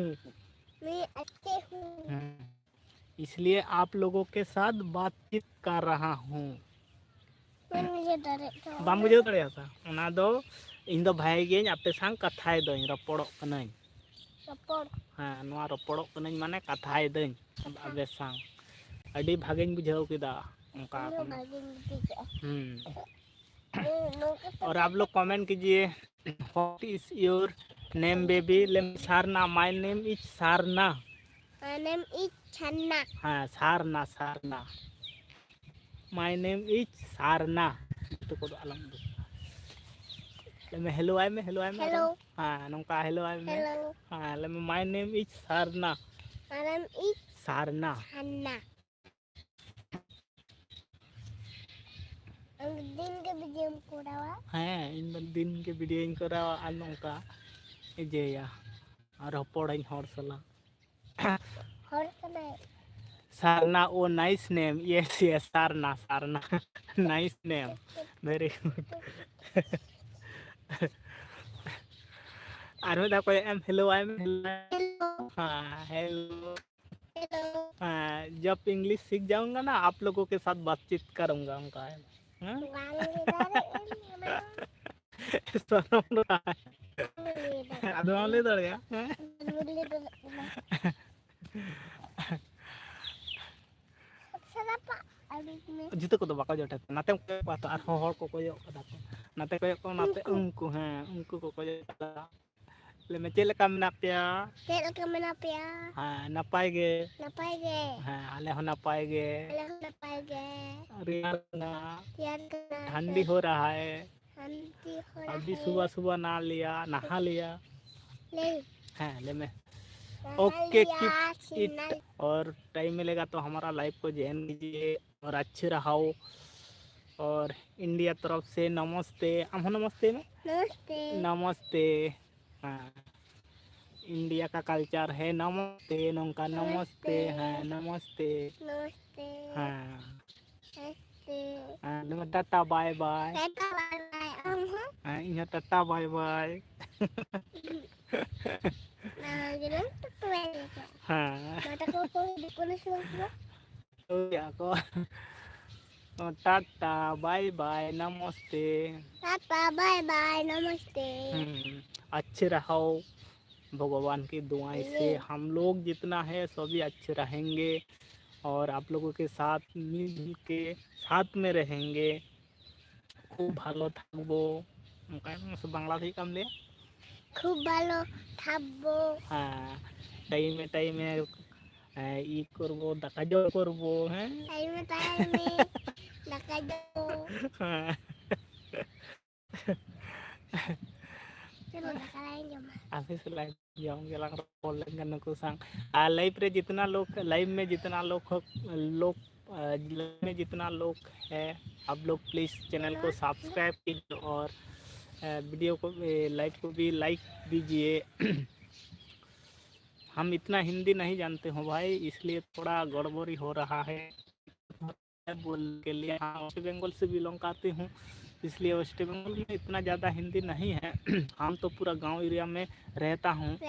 मैं अच्छी हूँ. ᱦᱮᱸ᱾ इसलिए आप लोगों के साथ बातचीत कर रहा हूँ. ᱵᱟᱢ ᱵᱩᱡᱷᱟᱹᱣ ᱫᱟᱲᱮᱭᱟᱜ ᱠᱟᱱᱟ᱾ ᱚᱱᱟ ᱫᱚ ᱤᱧ ᱫᱚ ᱵᱷᱟᱜᱮ ᱜᱤᱭᱟᱹᱧ, ᱟᱯᱮ ᱥᱟᱶ ᱠᱟᱛᱷᱟᱭ ᱫᱟᱹᱧ, ᱨᱚᱯᱚᱲᱚᱜ ᱠᱟᱹᱱᱟᱹᱧ᱾ ᱨᱚᱯᱚᱲ᱾ ᱦᱮᱸ, ᱱᱚᱣᱟ ᱨᱚᱯᱚᱲᱚᱜ ᱠᱟᱹᱱᱟᱹᱧ ᱢᱟᱱᱮ ᱠᱟᱛᱷᱟᱭ ᱫᱟᱹᱧ ᱟᱯᱮ ᱥᱟᱶ᱾ ᱟᱹᱰᱤ ᱵᱷᱟᱜᱮᱧ ᱵᱩᱡᱷᱟᱹᱣ ᱠᱮᱫᱟ ᱚᱱᱠᱟ᱾ ᱤᱧ ᱦᱚᱸ ᱵᱷᱟᱜᱮᱧ ᱵᱩᱡᱷᱟᱹᱣ ᱠᱮᱫᱟ᱾ ᱦᱩᱸ᱾ ᱦᱩᱸ, ᱱᱚᱝᱠᱟ ᱠᱟᱛᱷᱟ᱾ और आप लोग comment कीजिए, what is your name baby? ᱞᱟᱹᱭ ᱢᱮ, ᱥᱟᱨᱱᱟ, my name is Sarna. My name is ᱥᱟᱨᱱᱟ. ᱦᱮᱸ, ᱥᱟᱨᱱᱟ, ᱥᱟᱨᱱᱟ. My name is ᱥᱟᱨᱱᱟ. ᱡᱩᱛᱟᱹ ᱠᱚᱫᱚ ᱟᱞᱚᱢ ᱩᱰᱩᱠᱟ. ᱞᱟᱹᱭ ᱢᱮ, hello ᱟᱭ ᱢᱮ, hello ᱟᱭ ᱢᱮ. Hello. ᱦᱮᱸ, ᱱᱚᱝᱠᱟ hello ᱟᱭ ᱢᱮ. Hello. ᱦᱮᱸ, ᱞᱟᱹᱭ ᱢᱮ, my name is Sarna. My name is ᱥᱟᱨᱱᱟ. ᱥᱟᱨᱱᱟ. ᱟᱢ ᱫᱤᱱ ᱜᱮ video ᱮᱢ ᱠᱚᱨᱟᱣᱟ? ᱦᱮᱸ, ᱤᱧ ᱫᱚ ᱫᱤᱱ ᱜᱮ video ᱤᱧ ᱠᱚᱨᱟᱣᱟ ᱟᱨ ᱱᱚᱝᱠᱟ ᱤᱭᱟᱹᱭᱟ, ᱟᱨ ᱨᱚᱯᱚᱲᱟᱹᱧ ᱦᱚᱲ ᱥᱟᱞᱟᱜ᱾ ᱦᱚᱲ ᱠᱟᱱᱟᱭ᱾ ᱥᱟᱨᱱᱟ, oh, nice name. Yes, yes, ᱥᱟᱨᱱᱟ, ᱥᱟᱨᱱᱟ. Nice name. Very good. ᱟᱨ ᱢᱤᱫ ᱫᱷᱟᱣ ᱠᱚᱭᱚᱜ ᱮᱢ, hello ᱟᱭ ᱢᱮ. Hello. ᱦᱮᱸ, hello. Hello. ᱦᱮᱸ, जब इंग्लिश सीख जाऊंगा ना, आप लोगों के साथ बातचीत करूंगा, ᱚᱱᱠᱟ. ᱦᱮᱸ? ᱵᱟᱝ ᱞᱟᱹᱭ ᱫᱟᱲᱮᱭᱟᱜ ᱠᱟᱱᱟ᱾ ᱥᱚᱨᱚᱢ ᱫᱚ ᱵᱟᱝ᱾ ᱵᱟᱝ ᱞᱟᱹᱭ ᱫᱟᱲᱮᱭᱟᱜ ᱟᱫᱚ ᱵᱟᱢ ᱞᱟᱹᱭ ᱫᱟᱲᱮᱭᱟᱜᱼᱟ? ᱦᱮᱸ? ᱵᱟᱝ ᱞᱟᱹᱭ ᱫᱟᱲᱮᱭᱟᱜ ᱠᱟᱱᱟ᱾ ᱥᱟᱨᱟᱯᱟ ᱟᱹᱰᱤ ᱢᱮ᱾ ᱡᱩᱛᱟᱹ ᱠᱚᱫᱚ ᱵᱟᱠᱚ ᱡᱚᱴᱮᱫ᱾ ᱱᱟᱛᱮᱢ ᱠᱚᱭᱚᱜ ᱠᱚᱣᱟ ᱛᱚ, ᱟᱨᱦᱚᱸ ᱦᱚᱲ ᱠᱚ ᱠᱚᱭᱚᱜ ᱠᱟᱫᱟ ᱠᱚ᱾ ᱱᱟᱛᱮ ᱠᱚᱭᱚᱜ ᱠᱚ, ᱱᱟᱛᱮ ᱩᱱᱠᱩ᱾ ᱩᱱᱠᱩ, ᱦᱮᱸ, ᱩᱱᱠᱩ ᱠᱚ ᱠᱚᱭᱚᱜ ᱠᱟᱫᱟ᱾ ᱞᱟᱹᱭ ᱢᱮ, ᱪᱮᱫ ᱞᱮᱠᱟ ᱢᱮᱱᱟᱜ ᱯᱮᱭᱟ? ᱪᱮᱫ ᱞᱮᱠᱟ ᱢᱮᱱᱟᱜ ᱯᱮᱭᱟ? ᱦᱮᱸ, ᱱᱟᱯᱟᱭ ᱜᱮ᱾ ᱱᱟᱯᱟᱭ ᱜᱮ᱾ ᱦᱮᱸ, ᱟᱞᱮ ᱦᱚᱸ ᱱᱟᱯᱟᱭ ᱜᱮ᱾ ᱟᱞᱮ ᱦᱚᱸ ᱱᱟᱯᱟᱭ ᱜᱮ᱾ ᱨᱮᱭᱟᱲ ᱠᱟᱱᱟ᱾ ᱨᱮᱭᱟᱲ ᱠᱟᱱᱟ᱾ ᱴᱷᱟᱱᱰᱤ ᱦᱳ ᱨᱟᱦᱟ ᱦᱮ᱾ ᱴᱷᱟᱱᱰᱤ ᱦᱳ ᱨᱟᱦᱟ ᱦᱮ᱾ ᱟᱵᱷᱤ ᱥᱩᱵᱟ ᱥᱩᱵᱟ ᱱᱟ ᱞᱤᱭᱟ, ᱱᱟᱦᱟ ᱞᱤᱭᱟ᱾ ᱞᱟᱹᱭ᱾ ᱦᱮᱸ, ᱞᱟᱹᱭ ᱢᱮ᱾ Okay, keep it। और टाइम मिलेगा तो हमारा लाइव को ज्वाइन कीजिए। और अच्छे रहो। और इंडिया तरफ से नमस्ते। हम नमस्ते में? नमस्ते। नमस्ते। हाँ, इंडिया का कल्चर है नमस्ते, नोंका नमस्ते। नमस्ते। हाँ, नमस्ते। नमस्ते। हाँ। नमस्ते। हाँ, ᱱᱚᱣᱟ tata bye bye. Tata bye bye. हाँ, हाँ। हाँ, ᱤᱧ ᱦᱚᱸ टाटा बाय बाय। ᱱᱚᱣᱟ ᱜᱮ ᱱᱚᱣᱟ टाटा बाय बाय। हाँ। ᱱᱚᱣᱟ ᱴᱟᱠᱟ ᱠᱚ ᱦᱤᱡᱩᱜ ᱠᱟᱱᱟ ᱥᱮ ᱵᱟᱝ? ᱦᱳᱭ, ᱟᱠᱚ᱾ ᱴᱟᱴᱟ, ᱵᱟᱭ ᱵᱟᱭ, ᱱᱟᱢᱚᱥᱛᱮ᱾ ᱴᱟᱴᱟ, ᱵᱟᱭ ᱵᱟᱭ, ᱱᱟᱢᱚᱥᱛᱮ। हम्म, अच्छे रहो, भगवान की दुआएं से ये। हम लोग जितना है सभी अच्छे रहेंगे और आप लोगों के साथ मिलजुल के साथ में रहेंगे। খুব ভালো থাকবো। ᱚᱱᱠᱟ ᱥᱮ ᱵᱟᱝᱞᱟ ᱛᱮ ᱪᱮᱫ ᱞᱮᱠᱟᱢ ᱞᱟᱹᱭᱟ? খুব ভালো থাকবো। ᱦᱮᱸ, ᱴᱟᱭᱤᱢᱮ ᱴᱟᱭᱤᱢᱮ, ᱮ, ᱤᱭᱟᱹ ᱠᱚᱨᱵᱚ, ᱫᱟᱠᱟ ᱡᱚᱢ ᱠᱚᱨᱵᱚ, ᱦᱮᱸ? ᱴᱟᱭᱤᱢᱮ ᱴᱟᱭᱤᱢᱮ ᱫᱟᱠᱟ ᱡᱚᱢ᱾ ᱦᱮᱸ᱾ ᱪᱚᱞᱚ, ᱫᱟᱠᱟ ᱞᱟᱝ ᱡᱚᱢᱟ᱾ ᱟᱯᱮ ᱥᱟᱞᱟᱜ ᱡᱚᱢ ᱜᱮᱞᱟᱝ ᱨᱚᱯᱚᱲ ᱞᱮᱱᱠᱷᱟᱱ ᱱᱩᱠᱩ ᱥᱟᱶ᱾ ᱟᱨ ᱞᱟᱭᱤᱵᱷ ᱨᱮ ᱡᱤᱛᱱᱟ ᱞᱳᱜ, ᱞᱟᱭᱤᱵᱷ ᱢᱮ ᱡᱤᱛᱱᱟ ᱞᱳᱜ ᱦᱳ, ᱞᱳᱜ, ᱟ, लाइव में जितना लोग है, आप लोग प्लीज चैनल को सब्सक्राइब कीजिए और, अ, वीडियो को, ए, लाइव को भी लाइक दीजिए। हम इतना हिंदी नहीं जानते हो भाई, इसलिए थोड़ा गड़बड़ी हो रहा है। बोलने के लिए, हाँ, वेस्ट बंगाल से बिलोंग करती हूँ, इसलिए वेस्ट बंगाल में इतना ज़्यादा हिंदी नहीं है। हम तो पूरा गांव एरिया में रहता हूँ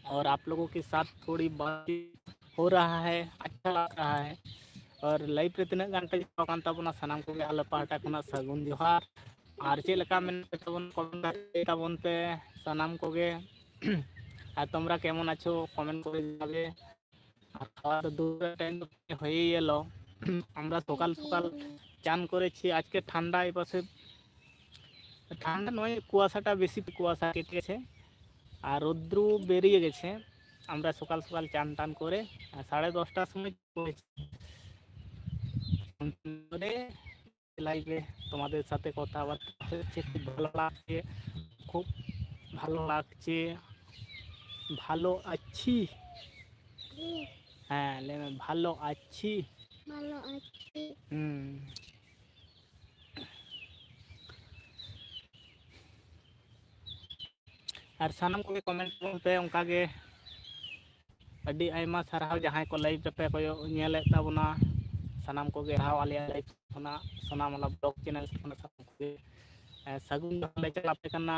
और आप लोगों के साथ थोड़ी बातचीत हो रहा है, अच्छा लग रहा है। और ᱞᱟᱭᱤᱵᱷ ᱨᱮ ᱛᱤᱱᱟᱹᱜ ᱜᱟᱱ ᱯᱮ ᱡᱚᱯᱲᱟᱣ ᱟᱠᱟᱱ ᱛᱟᱵᱚᱱᱟ, ᱥᱟᱱᱟᱢ ᱠᱚᱜᱮ ᱟᱞᱮ ᱯᱟᱦᱴᱟ ᱠᱷᱚᱱᱟᱜ ᱥᱟᱹᱜᱩᱱ ᱡᱚᱦᱟᱨ᱾ ᱟᱨ ᱪᱮᱫ ᱞᱮᱠᱟ ᱢᱮᱱᱟᱜ ᱯᱮ ᱛᱟᱵᱚᱱᱟ, ᱠᱚᱢᱮᱱᱴ ᱛᱟᱵᱚᱱ ᱯᱮ ᱥᱟᱱᱟᱢ ᱠᱚᱜᱮ᱾ ᱟᱨ ᱛᱚᱢᱨᱟ ᱠᱮᱢᱚᱱ ᱟᱪᱷᱳ, ᱠᱚᱢᱮᱱᱴ ᱠᱚᱨᱮ ᱡᱟᱱᱟᱵᱮ। আর খাওয়া তো দুপুরের টাইম তো হয়েই এলো। আমরা সকাল সকাল চান করেছি। আজকে ঠান্ডা, এপাশে ঠান্ডা নয়, কুয়াশাটা বেশি, কুয়াশা কেটে গেছে আর রৌদ্র বেরিয়ে গেছে। আমরা সকাল সকাল চান টান করে, আহ, সাড়ে দশটার সময় করেছি। করে লাইভে তোমাদের সাথে কথাবার্তা হচ্ছে, খুব ভালো লাগছে, খুব ভালো লাগছে। ᱵᱷᱟᱞᱚ ᱟᱪᱪᱷᱤ᱾ ᱦᱮᱸ, ᱞᱟᱹᱭ ᱢᱮ, ᱵᱷᱟᱞᱚ ᱟᱪᱪᱷᱤ᱾ ᱵᱷᱟᱞᱚ ᱟᱪᱪᱷᱤ᱾ ᱦᱩᱸ᱾ ᱟᱨ ᱥᱟᱱᱟᱢ ᱠᱚᱜᱮ comment ᱛᱟᱵᱚᱱ ᱯᱮ ᱚᱱᱠᱟ ᱜᱮ᱾ ᱟᱹᱰᱤ ᱟᱭᱢᱟ ᱥᱟᱨᱦᱟᱣ ᱡᱟᱦᱟᱸᱭ ᱠᱚ live ᱨᱮᱯᱮ ᱠᱚᱭᱚᱜ ᱧᱮᱞᱮᱫ ᱛᱟᱵᱚᱱᱟ, ᱥᱟᱱᱟᱢ ᱠᱚᱜᱮ ᱥᱟᱨᱦᱟᱣ ᱟᱞᱮᱭᱟᱜ live ᱠᱷᱚᱱᱟᱜ, ᱥᱳᱱᱟᱢᱟᱞᱟ vlog channel ᱠᱷᱚᱱᱟᱜ ᱥᱟᱱᱟᱢ ᱠᱚᱜᱮ᱾ ᱮ, ᱥᱟᱹᱜᱩᱱ ᱡᱚᱦᱟᱨ ᱞᱮ ᱪᱟᱞ ᱟᱯᱮ ᱠᱟᱱᱟ᱾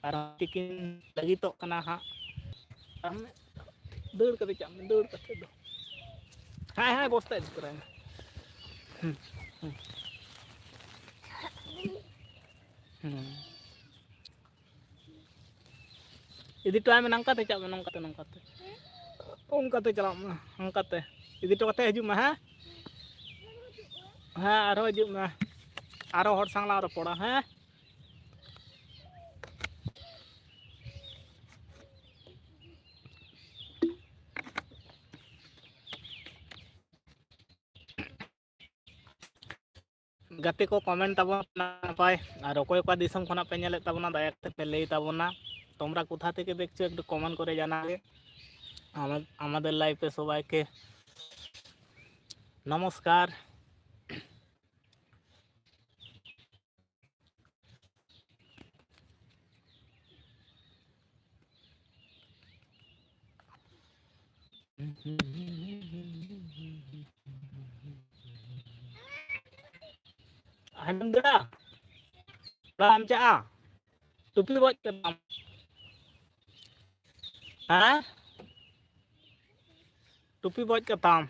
ᱟᱨ ᱛᱤᱠᱤᱱ ᱞᱟᱹᱜᱤᱫᱚᱜ ᱠᱟᱱᱟ ᱦᱟᱸᱜ᱾ ᱟᱢ ᱫᱟᱹᱲ ᱠᱟᱛᱮ ᱪᱟᱜ ᱢᱮ, ᱫᱟᱹᱲ ᱠᱟᱛᱮ ᱫᱚ᱾ ᱦᱮᱸ, ᱦᱮᱸ, ᱵᱚᱥᱛᱟ ᱤᱫᱤ ᱛᱚᱨᱟᱭ ᱢᱮ᱾ ᱦᱩᱸ, ᱦᱩᱸ᱾ ᱦᱩᱸ᱾ ᱤᱫᱤ ᱦᱚᱴᱚ ᱟᱭ ᱢᱮ, ᱱᱚᱝᱠᱟᱛᱮ ᱪᱟᱜ ᱢᱮ, ᱱᱚᱝᱠᱟᱛᱮ, ᱱᱚᱝᱠᱟᱛᱮ᱾ ᱚᱱᱠᱟᱛᱮ ᱪᱟᱞᱟᱜ ᱢᱮ, ᱚᱱᱠᱟᱛᱮ᱾ ᱤᱫᱤ ᱦᱚᱴᱚ ᱠᱟᱛᱮ ᱦᱤᱡᱩᱜ ᱢᱮ, ᱦᱮᱸ? ᱦᱮᱸ, ᱟᱨᱦᱚᱸ ᱦᱤᱡᱩᱜ ᱢᱮ᱾ ᱟᱨᱦᱚᱸ ᱦᱚᱲ ᱥᱟᱶ ᱞᱟᱝ ᱨᱚᱯᱚᱲᱟ, ᱦᱮᱸ? ᱜᱟᱛᱮ ᱠᱚ comment ᱛᱟᱵᱚᱱ ᱱᱟᱯᱟᱭ, ᱟᱨ ᱚᱠᱚᱭ ᱚᱠᱟ ᱫᱤᱥᱚᱢ ᱠᱷᱚᱱᱟᱜ ᱯᱮ ᱧᱮᱞᱮᱫ ᱛᱟᱵᱚᱱᱟ ᱫᱟᱭᱟ ᱠᱟᱛᱮ ᱯᱮ ᱞᱟᱹᱭ ᱛᱟᱵᱚᱱᱟ, তোমরা কোথা থেকে দেখছো একটু comment করে জানাবে। আমা-, আমাদের live এ সবাইকে নমস্কার। ᱟᱸᱡᱚᱢ ᱫᱟ? ᱚᱲᱟᱜ ᱮᱢ ᱪᱟᱜᱼᱟ? ᱴᱩᱯᱤ ᱵᱚᱡ ᱠᱟᱛᱟᱢ᱾ ᱦᱮᱸ? ᱴᱩᱯᱤ ᱵᱚᱡ ᱠᱟᱛᱟᱢ᱾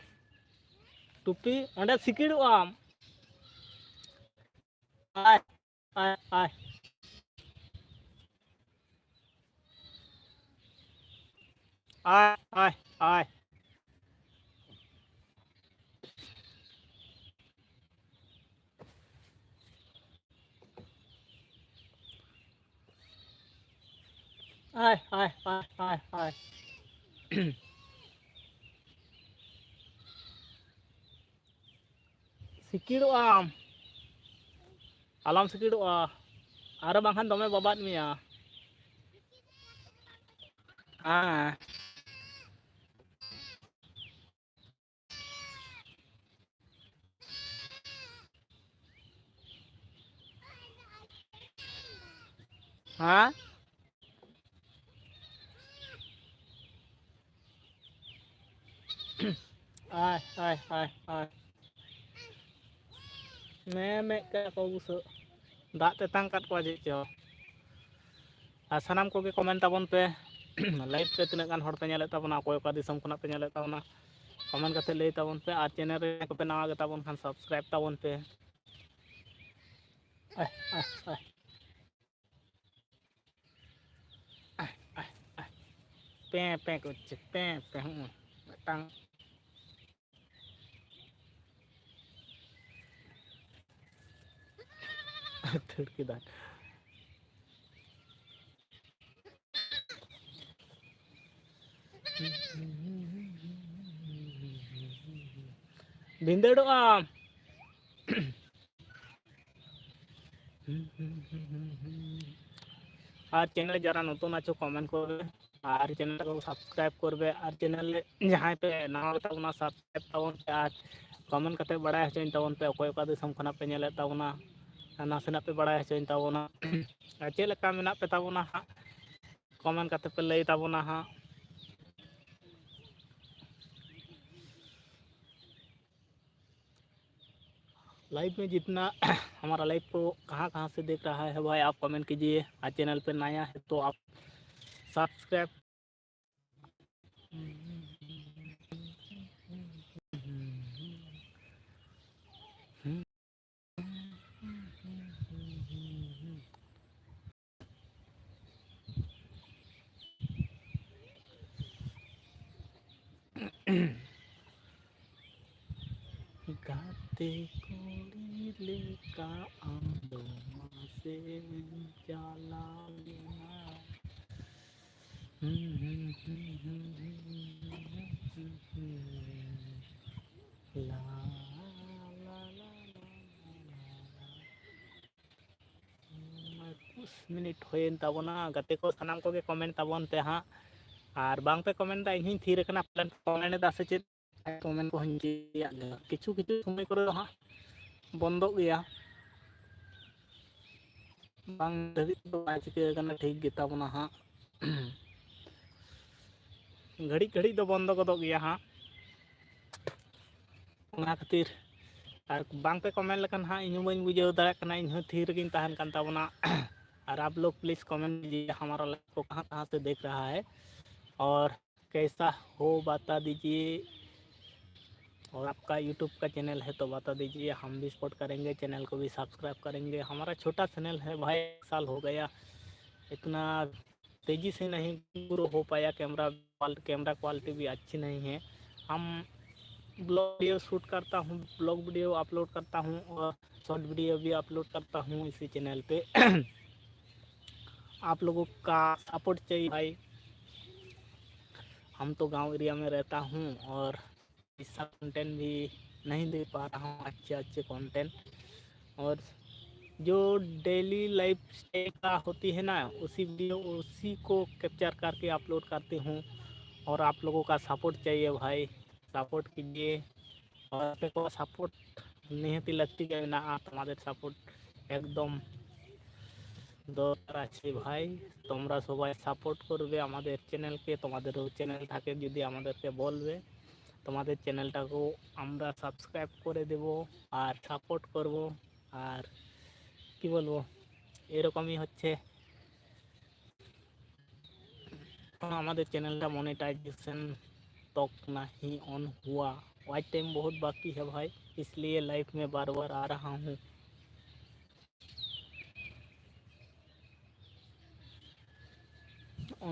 ᱴᱩᱯᱤ ᱚᱸᱰᱮ ᱥᱤᱠᱤᱲᱚᱜ ᱟᱢ᱾ ᱟᱭ, ᱟᱭ, ᱟᱭ᱾ ᱟᱭ, ᱟᱭ, ᱟᱭ᱾ ᱟᱭ, ᱟᱭ, ᱟᱭ, ᱟᱭ, ᱟᱭ᱾ ᱥᱤᱠᱤᱲᱚᱜ ᱟᱢ, ᱟᱞᱚᱢ ᱥᱤᱠᱤᱲᱚᱜᱼᱟ, ᱟᱨᱚ ᱵᱟᱝᱠᱷᱟᱱ ᱫᱚᱢᱮ ᱵᱟᱵᱟᱫ ᱢᱮᱭᱟ᱾ ᱦᱮᱸ᱾ ᱦᱮᱸ? ᱟᱭ, ᱟᱭ, ᱟᱭ, ᱟᱭ᱾ ᱢᱮ ᱢᱮᱫ ᱠᱟᱜ ᱠᱚ ᱵᱩᱥᱟᱹᱜ᱾ ᱫᱟᱜ ᱛᱮᱛᱟᱝ ᱠᱟᱫ ᱠᱚᱣᱟ ᱪᱮᱫ ᱪᱚ᱾ ᱟᱨ ᱥᱟᱱᱟᱢ ᱠᱚᱜᱮ comment ᱛᱟᱵᱚᱱ ᱯᱮ᱾ Live ᱨᱮ ᱛᱤᱱᱟᱹᱜ ᱜᱟᱱ ᱦᱚᱲ ᱯᱮ ᱧᱮᱞᱮᱫ ᱛᱟᱵᱚᱱᱟ, ᱚᱠᱚᱭ ᱚᱠᱟ ᱫᱤᱥᱚᱢ ᱠᱷᱚᱱᱟᱜ ᱯᱮ ᱧᱮᱞᱮᱫ ᱛᱟᱵᱚᱱᱟ, comment ᱠᱟᱛᱮ ᱞᱟᱹᱭ ᱛᱟᱵᱚᱱ ᱯᱮ᱾ ᱟᱨ channel ᱨᱮ ᱠᱚᱯᱮ ᱱᱟᱣᱟ ᱜᱮ ᱛᱟᱵᱚᱱ ᱠᱷᱟᱱ subscribe ᱛᱟᱵᱚᱱ ᱯᱮ᱾ ᱟᱦ, ᱟᱦ, ᱟᱦ᱾ ᱯᱮᱸ, ᱯᱮᱸ ᱠᱚ ᱪᱮ, ᱯᱮᱸ, ᱯᱮᱸ, ᱦᱩᱸ, ᱢᱤᱫᱴᱟᱝ᱾ ᱫᱟᱹᱲ ᱠᱮᱫᱟᱭ᱾ ᱵᱷᱤᱸᱫᱟᱹᱲᱚᱜ ᱟᱢ᱾ ᱟᱨ channel ᱡᱟᱨᱟ ᱱᱚᱛᱩᱱ ᱟᱪᱷᱚ comment ᱠᱚᱨᱵᱮ, ᱟᱨ channel ᱠᱚ subscribe ᱠᱚᱨᱵᱮ, ᱟᱨ channel ᱡᱟᱦᱟᱸᱭ ᱯᱮ ᱱᱟᱣᱟ ᱜᱮᱛᱟ ᱵᱚᱱᱟ subscribe ᱛᱟᱵᱚᱱ ᱯᱮ, ᱟᱨ comment ᱠᱟᱛᱮ ᱵᱟᱲᱟᱭ ᱦᱚᱪᱚᱧ ᱛᱟᱵᱚᱱ ᱯᱮ ᱚᱠᱚᱭ ᱚᱠᱟ ᱫᱤᱥᱚᱢ ᱠᱷᱚᱱᱟᱜ ᱯᱮ ᱧᱮᱞᱮᱫ ᱛᱟᱵᱚᱱᱟ, ᱟᱨ ᱱᱟᱥᱮᱱᱟᱜ ᱯᱮ ᱵᱟᱲᱟᱭ ᱦᱚᱪᱚᱧ ᱛᱟᱵᱚᱱᱟ᱾ ᱟᱨ ᱪᱮᱫ ᱞᱮᱠᱟ ᱢᱮᱱᱟᱜ ᱯᱮ ᱛᱟᱵᱚᱱᱟ ᱦᱟᱸᱜ, comment ᱠᱟᱛᱮ ᱯᱮ ᱞᱟᱹᱭ ᱛᱟᱵᱚᱱᱟ ᱦᱟᱸᱜ᱾ Live में जितना हमारा live को कहाँ कहाँ से देख रहा है भाई, आप comment कीजिए। आज channel पे नया है तो आप subscribe। ᱜᱟᱛᱮ ᱠᱩᱲᱤ ᱞᱮᱠᱟ ᱟᱢ ᱫᱚ ᱢᱟᱥᱮᱢ ᱪᱟᱞᱟᱣ ᱞᱮᱱᱟ᱾ ᱞᱟ, ᱞᱟ, ᱞᱟ᱾ ᱮᱠᱩᱥ ᱢᱤᱱᱤᱴ ᱦᱩᱭᱮᱱ ᱛᱟᱵᱚᱱᱟ᱾ ᱜᱟᱛᱮ ᱠᱚ ᱥᱟᱱᱟᱢ ᱠᱚᱜᱮ comment ᱛᱟᱵᱚᱱ ᱯᱮ ᱦᱟᱸᱜ᱾ ᱟᱨ ᱵᱟᱝ ᱯᱮ comment ᱫᱟ, ᱤᱧ ᱦᱚᱸᱧ ᱛᱷᱤᱨ ᱟᱠᱟᱱᱟ, ᱯᱟᱞᱮᱱ comment ᱮᱫᱟ ᱥᱮ ᱪᱮᱫ? Comment ᱠᱚᱦᱚᱸᱧ ᱪᱮᱫ ᱜᱮᱭᱟ, ᱠᱤᱪᱷᱩ ᱠᱤᱪᱷᱩ ᱥᱚᱢᱚᱭ ᱠᱚᱨᱮ ᱫᱚ ᱦᱟᱸᱜ ᱵᱚᱱᱫᱚᱜ ᱜᱮᱭᱟ, ᱵᱟᱝ ᱫᱷᱟᱹᱵᱤᱡ ᱫᱚ ᱵᱟᱭ ᱪᱤᱠᱟᱹ ᱟᱠᱟᱱᱟ, ᱴᱷᱤᱠ ᱜᱮᱛᱟ ᱵᱚᱱᱟ ᱦᱟᱸᱜ᱾ ᱜᱷᱟᱹᱲᱤᱡ ᱜᱷᱟᱹᱲᱤᱡ ᱫᱚ ᱵᱚᱱᱫᱚ ᱜᱚᱫᱚᱜ ᱜᱮᱭᱟ ᱦᱟᱸᱜ᱾ ᱚᱱᱟ ᱠᱷᱟᱹᱛᱤᱨ ᱟᱨ ᱵᱟᱝ ᱯᱮ comment ᱞᱮᱠᱷᱟᱱ ᱦᱟᱸᱜ ᱤᱧ ᱦᱚᱸ ᱵᱟᱹᱧ ᱵᱩᱡᱷᱟᱹᱣ ᱫᱟᱲᱮᱭᱟᱜ ᱠᱟᱱᱟ, ᱤᱧ ᱦᱚᱸ ᱛᱷᱤᱨ ᱨᱮᱜᱮᱧ ᱛᱟᱦᱮᱱ ᱠᱟᱱ ᱛᱟᱵᱚᱱᱟ᱾ और आप लोग please comment कीजिए, हमारा live को कहाँ कहाँ से देख रहा है और कैसा हो बता दीजिए। और आपका YouTube का चैनल है तो बता दीजिए, हम भी सपोर्ट करेंगे, चैनल को भी सब्सक्राइब करेंगे। हमारा छोटा चैनल है भाई, एक साल हो गया, इतना तेज़ी से नहीं ग्रो हो पाया। कैमरा क्वाल- कैमरा क्वालिटी भी अच्छी नहीं है। हम ब्लॉग वीडियो शूट करता हूँ, ब्लॉग वीडियो अपलोड करता हूँ और शॉर्ट वीडियो भी अपलोड करता हूँ इसी चैनल पे। आप लोगों का सपोर्ट चाहिए भाई। हम तो गांव एरिया में रहता हूँ और ऐसा कंटेंट भी नहीं दे पा रहा हूँ, अच्छे अच्छे कंटेंट। और जो डेली लाइफ स्टाइल का होती है ना, उसी वीडियो, उसी को कैप्चर करके अपलोड करती हूँ। और आप लोगों का सपोर्ट चाहिए भाई, सपोर्ट कीजिए। और ᱟᱯᱮ ᱠᱚᱣᱟᱜ ᱥᱟᱯᱳᱨᱴ ᱱᱤᱦᱟᱹᱛᱤ ᱞᱟᱹᱠᱛᱤ ᱜᱮ ᱢᱮᱱᱟᱜᱼᱟ, তোমাদের সাপোর্ট একদম দরকার আছে ভাই। তোমরা সবাই সাপোর্ট করবে আমাদের চ্যানেলকে, তোমাদেরও চ্যানেল থাকে যদি আমাদেরকে বলবে, তোমাদের চ্যানেলটাকেও আমরা সাবস্ক্রাইব করে দেব আর সাপোর্ট করব। আর কি বলবো, এরকমই হচ্ছে। আমাদের চ্যানেলটা মনিটাইজেশন तक नहीं ऑन हुआ, वॉच टाइम बहुत बाकी है भाई, इसलिए लाइव में बार बार आ रहा हूँ।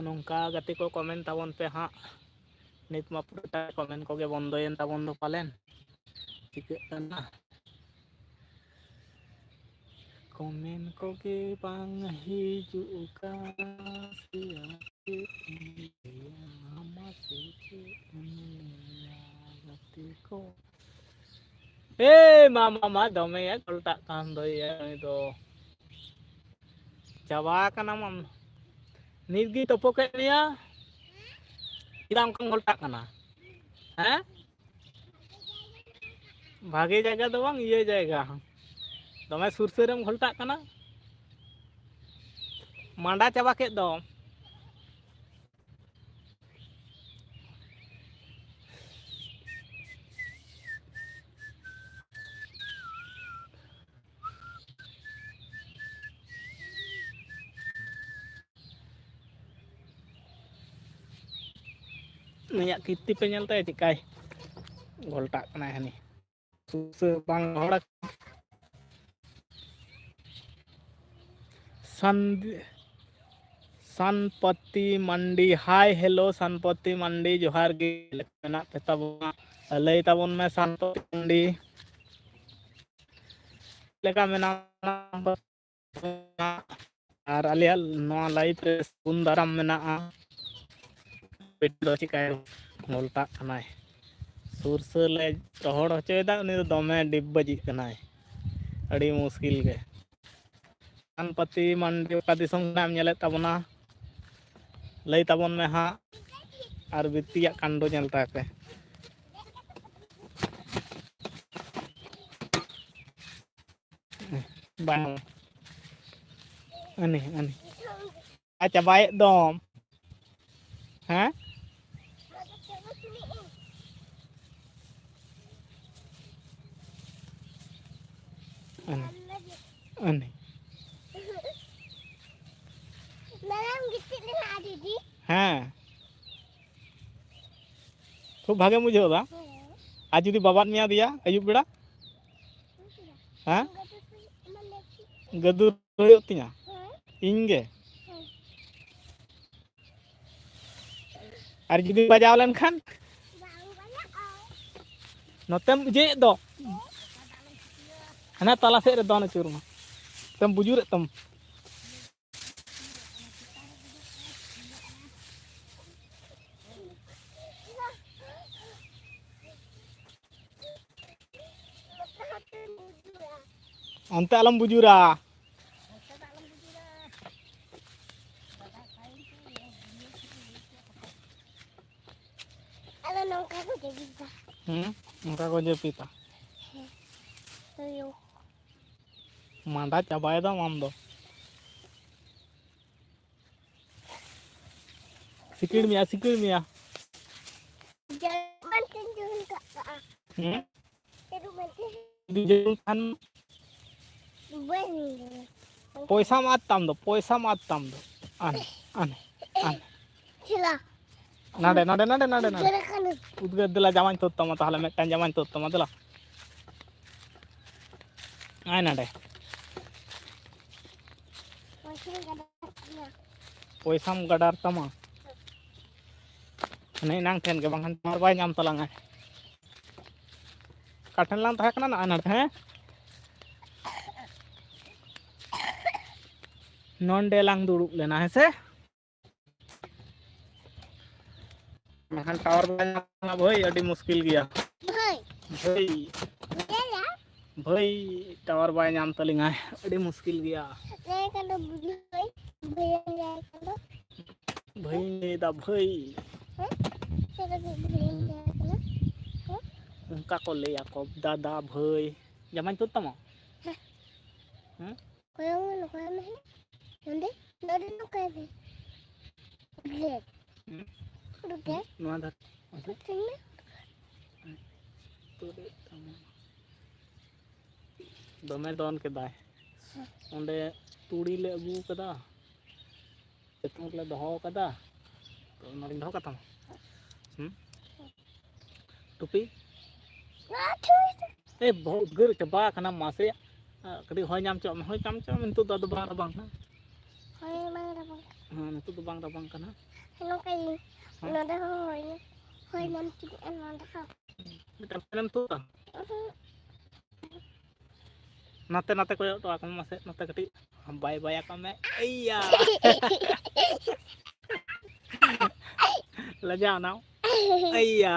ᱱᱚᱝᱠᱟ ᱜᱟᱛᱮ ᱠᱚ ᱠᱚᱢᱮᱱᱴ ᱛᱟᱵᱚᱱ ᱯᱮ ᱦᱟᱸᱜ᱾ ᱱᱤᱛ ᱢᱟ ᱯᱩᱨᱟᱹᱴᱟ ᱠᱚᱢᱮᱱᱴ ᱠᱚᱜᱮ ᱵᱚᱱᱫᱚᱭᱮᱱ ᱛᱟᱵᱚᱱ ᱫᱚ ᱯᱟᱞᱮᱱ, ᱪᱤᱠᱟᱹᱜ ᱠᱟᱱᱟ? ᱠᱚᱢᱮᱱᱴ ᱠᱚᱜᱮ ᱵᱟᱝ ᱦᱤᱡᱩᱜ ᱠᱟᱱᱟ, ᱥᱮᱭᱟ ᱪᱮᱫ ᱮᱢ ᱞᱟᱹᱭᱟ, ᱢᱟᱥᱮ ᱪᱮᱫ ᱮᱢ ᱞᱟᱹᱭᱟ ᱜᱟᱛᱮ ᱠᱚ᱾ ᱮ ᱢᱟ, ᱢᱟ, ᱢᱟ, ᱫᱚᱢᱮ ᱜᱚᱞᱴᱟᱜ ᱠᱟᱱ ᱫᱚᱭ ᱩᱱᱤ ᱫᱚ᱾ ᱪᱟᱵᱟ ᱟᱠᱟᱱᱟᱢ ᱟᱢ᱾ ᱱᱤᱛ ᱜᱮ ᱛᱚᱯᱚ ᱠᱮᱫ ᱢᱮᱭᱟ᱾ ᱪᱮᱫᱟᱜ ᱚᱱᱠᱟᱢ ᱜᱷᱚᱞᱴᱟᱜ ᱠᱟᱱᱟ? ᱦᱮᱸ? ᱵᱷᱟᱜᱮ ᱡᱟᱭᱜᱟ ᱫᱚ ᱵᱟᱝ, ᱤᱭᱟᱹ ᱡᱟᱭᱜᱟ᱾ ᱫᱚᱢᱮ ᱥᱩᱨ ᱥᱩᱨ ᱨᱮᱢ ᱜᱷᱚᱞᱴᱟᱜ ᱠᱟᱱᱟ᱾ ᱢᱟᱸᱰᱟ ᱪᱟᱵᱟ ᱠᱮᱫ ᱫᱚ᱾ ᱱᱩᱭᱟᱜ ᱠᱤᱨᱛᱤ ᱯᱮ ᱧᱮᱞ ᱛᱟᱭᱟ, ᱪᱮᱫᱠᱟᱭ ᱜᱷᱚᱞᱴᱟᱜ ᱠᱟᱱᱟᱭ ᱦᱟᱹᱱᱤ᱾ ᱥᱩᱨ ᱥᱩᱨ ᱵᱟᱝ ᱦᱚᱲ᱾ ᱥᱟᱱ-, ᱥᱟᱱᱯᱚᱛᱤ ᱢᱟᱱᱰᱤ, ᱦᱟᱭ, ᱦᱮᱞᱳ, ᱥᱟᱱᱯᱚᱛᱤ ᱢᱟᱱᱰᱤ, ᱡᱚᱦᱟᱨ ᱜᱮ, ᱪᱮᱫ ᱞᱮᱠᱟ ᱢᱮᱱᱟᱜ ᱯᱮ ᱛᱟᱵᱚᱱᱟ? ᱞᱟᱹᱭ ᱛᱟᱵᱚᱱ ᱢᱮ, ᱥᱟᱱᱯᱚᱛᱤ ᱢᱟᱱᱰᱤ, ᱪᱮᱫ ᱞᱮᱠᱟ ᱢᱮᱱᱟᱢᱟ? ᱟᱨ ᱟᱞᱮᱭᱟᱜ ᱱᱚᱣᱟ live ᱨᱮ ᱥᱟᱹᱜᱩᱱ ᱫᱟᱨᱟᱢ ᱢᱮᱱᱟᱜᱼᱟ᱾ ᱵᱤᱴᱤ ᱫᱚ ᱪᱤᱠᱟᱹᱭ ᱜᱷᱚᱞᱴᱟᱜ ᱠᱟᱱᱟᱭ? ᱥᱩᱨ ᱥᱩᱨ ᱞᱮ ᱨᱚᱦᱚᱲ ᱦᱚᱪᱚᱭᱮᱫᱟ, ᱩᱱᱤ ᱫᱚ ᱫᱚᱢᱮ ᱰᱤᱵᱟᱹᱡᱤᱜ ᱠᱟᱱᱟᱭ, ᱟᱹᱰᱤ ᱢᱩᱥᱠᱤᱞ ᱜᱮ᱾ ᱥᱟᱱᱯᱟᱛᱤ ᱢᱟᱱᱰᱤ ᱚᱠᱟ ᱫᱤᱥᱚᱢ ᱠᱷᱚᱱᱟᱜ ᱮᱢ ᱧᱮᱞᱮᱫ ᱛᱟᱵᱚᱱᱟ? ᱞᱟᱹᱭ ᱛᱟᱵᱚᱱ ᱢᱮ ᱦᱟᱸᱜ, ᱟᱨ ᱵᱤᱴᱤᱭᱟᱜ ᱠᱟᱱᱰᱚ ᱧᱮᱞ ᱛᱟᱭ ᱯᱮ᱾ ᱵᱟᱝ᱾ ᱟᱹᱱᱤ, ᱟᱹᱱᱤ᱾ ᱟᱨ ᱪᱟᱵᱟᱭᱮᱫ ᱫᱚᱢ᱾ ᱦᱮᱸ? ᱟᱹᱱᱤ, ᱟᱹᱱᱤ᱾ ᱦᱮᱸ᱾ ᱠᱷᱩᱵ ᱵᱷᱟᱜᱮᱢ ᱵᱩᱡᱷᱟᱹᱣ ᱮᱫᱟ? ᱟᱨ ᱡᱩᱫᱤ ᱵᱟᱵᱟᱫ ᱢᱮᱭᱟ ᱫᱮᱭᱟ ᱟᱹᱭᱩᱵ ᱵᱮᱲᱟ? ᱦᱮᱸ? ᱜᱟᱹᱫᱩᱨ ᱦᱩᱭᱩᱜ ᱛᱤᱧᱟ? ᱤᱧ ᱜᱮ? ᱟᱨ ᱡᱩᱫᱤ ᱵᱟᱡᱟᱣ ᱞᱮᱱᱠᱷᱟᱱ? ᱱᱚᱛᱮᱢ ᱤᱭᱟᱹᱭᱮᱫ ᱫᱚ᱾ ᱦᱟᱱᱟ ᱛᱟᱞᱟ ᱥᱮᱫ ᱨᱮ ᱫᱚᱱ ᱟᱹᱪᱩᱨ ᱢᱟ᱾ ᱱᱚᱛᱮᱢ ᱵᱩᱡᱩᱨᱮᱫ ᱛᱟᱢ᱾ ᱚᱱᱛᱮ ᱟᱞᱚᱢ ᱵᱩᱡᱩᱨᱟ᱾ ᱦᱮᱸ? ᱱᱚᱝᱠᱟ ᱠᱚ ᱡᱟᱹᱯᱤᱫᱟ᱾ ᱦᱩᱸ, ᱚᱱᱠᱟ ᱠᱚ ᱡᱟᱹᱯᱤᱫᱟ᱾ ᱛᱩᱭᱩ᱾ ᱢᱟᱸᱰᱟ ᱪᱟᱵᱟᱭᱮᱫᱟᱢ ᱟᱢ ᱫᱚ᱾ ᱥᱤᱠᱤᱲ ᱢᱮᱭᱟ, ᱥᱤᱠᱤᱲ ᱢᱮᱭᱟ᱾ ᱡᱟᱹᱯᱤᱫ ᱛᱤᱧ ᱡᱩᱞ ᱠᱟᱜᱼᱟ᱾ ᱦᱩᱸ? ᱡᱩᱫᱤ ᱡᱟᱹᱨᱩᱲ ᱠᱷᱟᱱ ᱵᱟᱹᱧ ᱯᱚᱭᱥᱟᱢ ᱟᱫ ᱛᱟᱢ ᱫᱚ, ᱯᱚᱭᱥᱟᱢ ᱟᱫ ᱛᱟᱢ ᱫᱚ᱾ ᱟᱱ, ᱟᱱ, ᱟᱱ᱾ ᱪᱮᱞᱟ᱾ ᱱᱟᱰᱮ, ᱱᱟᱰᱮ, ᱱᱟᱰᱮ, ᱱᱟᱰᱮ, ᱱᱟᱰᱮ᱾ ᱩᱫᱽᱜᱟᱹᱨ ᱠᱟᱱᱟ᱾ ᱩᱫᱽᱜᱟᱹᱨ, ᱫᱮᱞᱟ, ᱡᱟᱢᱟᱧ ᱛᱩᱫ ᱛᱟᱢᱟ ᱛᱟᱦᱞᱮ, ᱢᱤᱫᱴᱟᱝ ᱡᱟᱢᱟᱧ ᱛᱩᱫ ᱛᱟᱢᱟ, ᱫᱮᱞᱟ᱾ ᱟᱭ ᱱᱟᱰᱮ᱾ ᱯᱚᱭᱥᱟᱧ ᱜᱟᱰᱟ ᱠᱟᱜ ᱢᱮᱭᱟ᱾ ᱯᱚᱭᱥᱟᱢ ᱜᱟᱰᱟᱨ ᱛᱟᱢᱟ᱾ ᱦᱟᱱᱮ ᱮᱱᱟᱝ ᱴᱷᱮᱱ ᱜᱮ, ᱵᱟᱝᱠᱷᱟᱱ ᱴᱟᱣᱟᱨ ᱵᱟᱭ ᱧᱟᱢ ᱛᱟᱞᱟᱝᱟ᱾ ᱚᱠᱟ ᱴᱷᱮᱱ ᱞᱟᱝ ᱛᱟᱦᱮᱸ ᱠᱟᱱᱟ? ᱱᱚᱜᱼᱚᱭ ᱱᱚᱰᱮ, ᱦᱮᱸ? ᱱᱚᱰᱮ ᱞᱟᱝ ᱫᱩᱲᱩᱵ ᱞᱮᱱᱟ, ᱦᱮᱸ ᱥᱮ? ᱵᱟᱝᱠᱷᱟᱱ ᱴᱟᱣᱟᱨ ᱵᱟᱭ ᱧᱟᱢᱟ ᱵᱷᱟᱹᱭ, ᱟᱹᱰᱤ ᱢᱩᱥᱠᱤᱞ ᱜᱮᱭᱟ᱾ ᱵᱷᱟᱹᱭ᱾ ᱵᱷᱟᱹᱭ᱾ ᱵᱷᱟᱹᱭ᱾ ᱵᱷᱟᱹᱭ, ᱴᱟᱣᱟᱨ ᱵᱟᱭ ᱧᱟᱢ ᱛᱟᱹᱞᱤᱧᱟᱭ, ᱟᱹᱰᱤ ᱢᱩᱥᱠᱤᱞ ᱜᱮᱭᱟ᱾ ᱞᱟᱹᱭ ᱠᱟᱱᱟ ᱵᱷᱟᱹᱭ, ᱵᱷᱟᱹᱭ ᱞᱟᱹᱭ ᱠᱟᱱᱟ᱾ ᱵᱷᱟᱹᱭᱤᱧ ᱞᱟᱹᱭᱫᱟ, ᱵᱷᱟᱹᱭ᱾ ᱦᱮᱸ? ᱪᱮᱫ ᱞᱟᱹᱜᱤᱫ ᱵᱷᱟᱹᱭᱤᱧ ᱞᱟᱹᱭ ᱠᱟᱱᱟ? ᱦᱮᱸ? ᱚᱱᱠᱟ ᱠᱚ ᱞᱟᱹᱭᱟ ᱠᱚ, ᱫᱟᱫᱟ, ᱵᱷᱟᱹᱭ᱾ ᱡᱟᱢᱟᱧ ᱛᱩᱫ ᱛᱟᱢᱟ? ᱦᱮᱸ᱾ ᱦᱮᱸ? ᱠᱚᱭᱚᱜ ᱢᱮ, ᱱᱚᱝᱠᱟᱭ ᱢᱮ᱾ ᱱᱚᱸᱰᱮ, ᱱᱚᱸᱰᱮ ᱱᱚᱝᱠᱟᱭ ᱢᱮ᱾ ᱩᱫᱽᱜᱟᱹᱨ᱾ ᱦᱩᱸ? ᱩᱫᱽᱜᱟᱹᱨ᱾ ᱱᱚᱣᱟ ᱫᱷᱟᱨᱮ᱾ ᱴᱷᱤᱠ ᱢᱮ᱾ ᱛᱩᱫ ᱮᱫ ᱛᱟᱢᱟ᱾ ᱫᱚᱢᱮ ᱫᱚᱱ ᱠᱮᱫᱟᱭ᱾ ᱦᱮᱸ᱾ ᱚᱸᱰᱮ ᱛᱩᱲᱤ ᱞᱮ ᱟᱹᱜᱩ ᱠᱟᱫᱟ᱾ ᱥᱤᱛᱩᱝ ᱨᱮᱞᱮ ᱫᱚᱦᱚ ᱠᱟᱫᱟ᱾ ᱛᱚ, ᱱᱚᱰᱮᱧ ᱫᱚᱦᱚ ᱠᱟᱛᱟᱢᱟ᱾ ᱦᱩᱸ? ᱴᱩᱯᱤ? ᱮ, ᱵᱚᱦᱚᱜ ᱩᱫᱽᱜᱟᱹᱨ ᱪᱟᱵᱟ ᱟᱠᱟᱱᱟ, ᱢᱟᱥᱮ᱾ ᱟ, ᱠᱟᱹᱴᱤᱡ ᱦᱚᱭ ᱧᱟᱢ ᱦᱚᱪᱚᱣᱟᱜ ᱢᱮ, ᱦᱚᱭ ᱧᱟᱢ ᱦᱚᱪᱚᱣᱟᱜ ᱢᱮ, ᱱᱤᱛᱚᱜ ᱫᱚ ᱟᱫᱚ ᱵᱟᱝ ᱨᱟᱵᱟᱝ ᱠᱟᱱᱟ᱾ ᱦᱚᱭ ᱵᱟᱝ ᱨᱟᱵᱟᱝ ᱠᱟᱱᱟ᱾ ᱦᱮᱸ, ᱱᱤᱛᱚᱜ ᱫᱚ ᱵᱟᱝ ᱨᱟᱵᱟᱝ ᱠᱟᱱᱟ᱾ ᱦᱮᱸ? ᱱᱚᱝᱠᱟ ᱜᱮ, ᱦᱮᱸ? ᱱᱚᱰᱮ ᱦᱚᱸ ᱦᱚᱭ, ᱦᱚᱭ ᱧᱟᱢ ᱦᱚᱪᱚᱣᱟᱜᱼᱟ ᱱᱚᱰᱮ ᱦᱚᱸ᱾ ᱢᱤᱫᱴᱟᱝ ᱯᱷᱮᱱᱮᱢ ᱛᱩᱫᱟ? ᱩᱦᱩᱸ᱾ ᱱᱟᱛᱮ, ᱱᱟᱛᱮ ᱠᱚᱭᱚᱜ ᱦᱚᱴᱚ ᱟᱠᱚ ᱢᱮ ᱢᱟᱥᱮ, ᱱᱟᱛᱮ ᱠᱟᱹᱴᱤᱡ ᱵᱟᱭ ᱵᱟᱭ ᱟᱠᱚ ᱢᱮ᱾ ᱮᱭᱟ! ᱞᱟᱡᱟᱣ ᱮᱱᱟᱢ? ᱮᱭᱟ!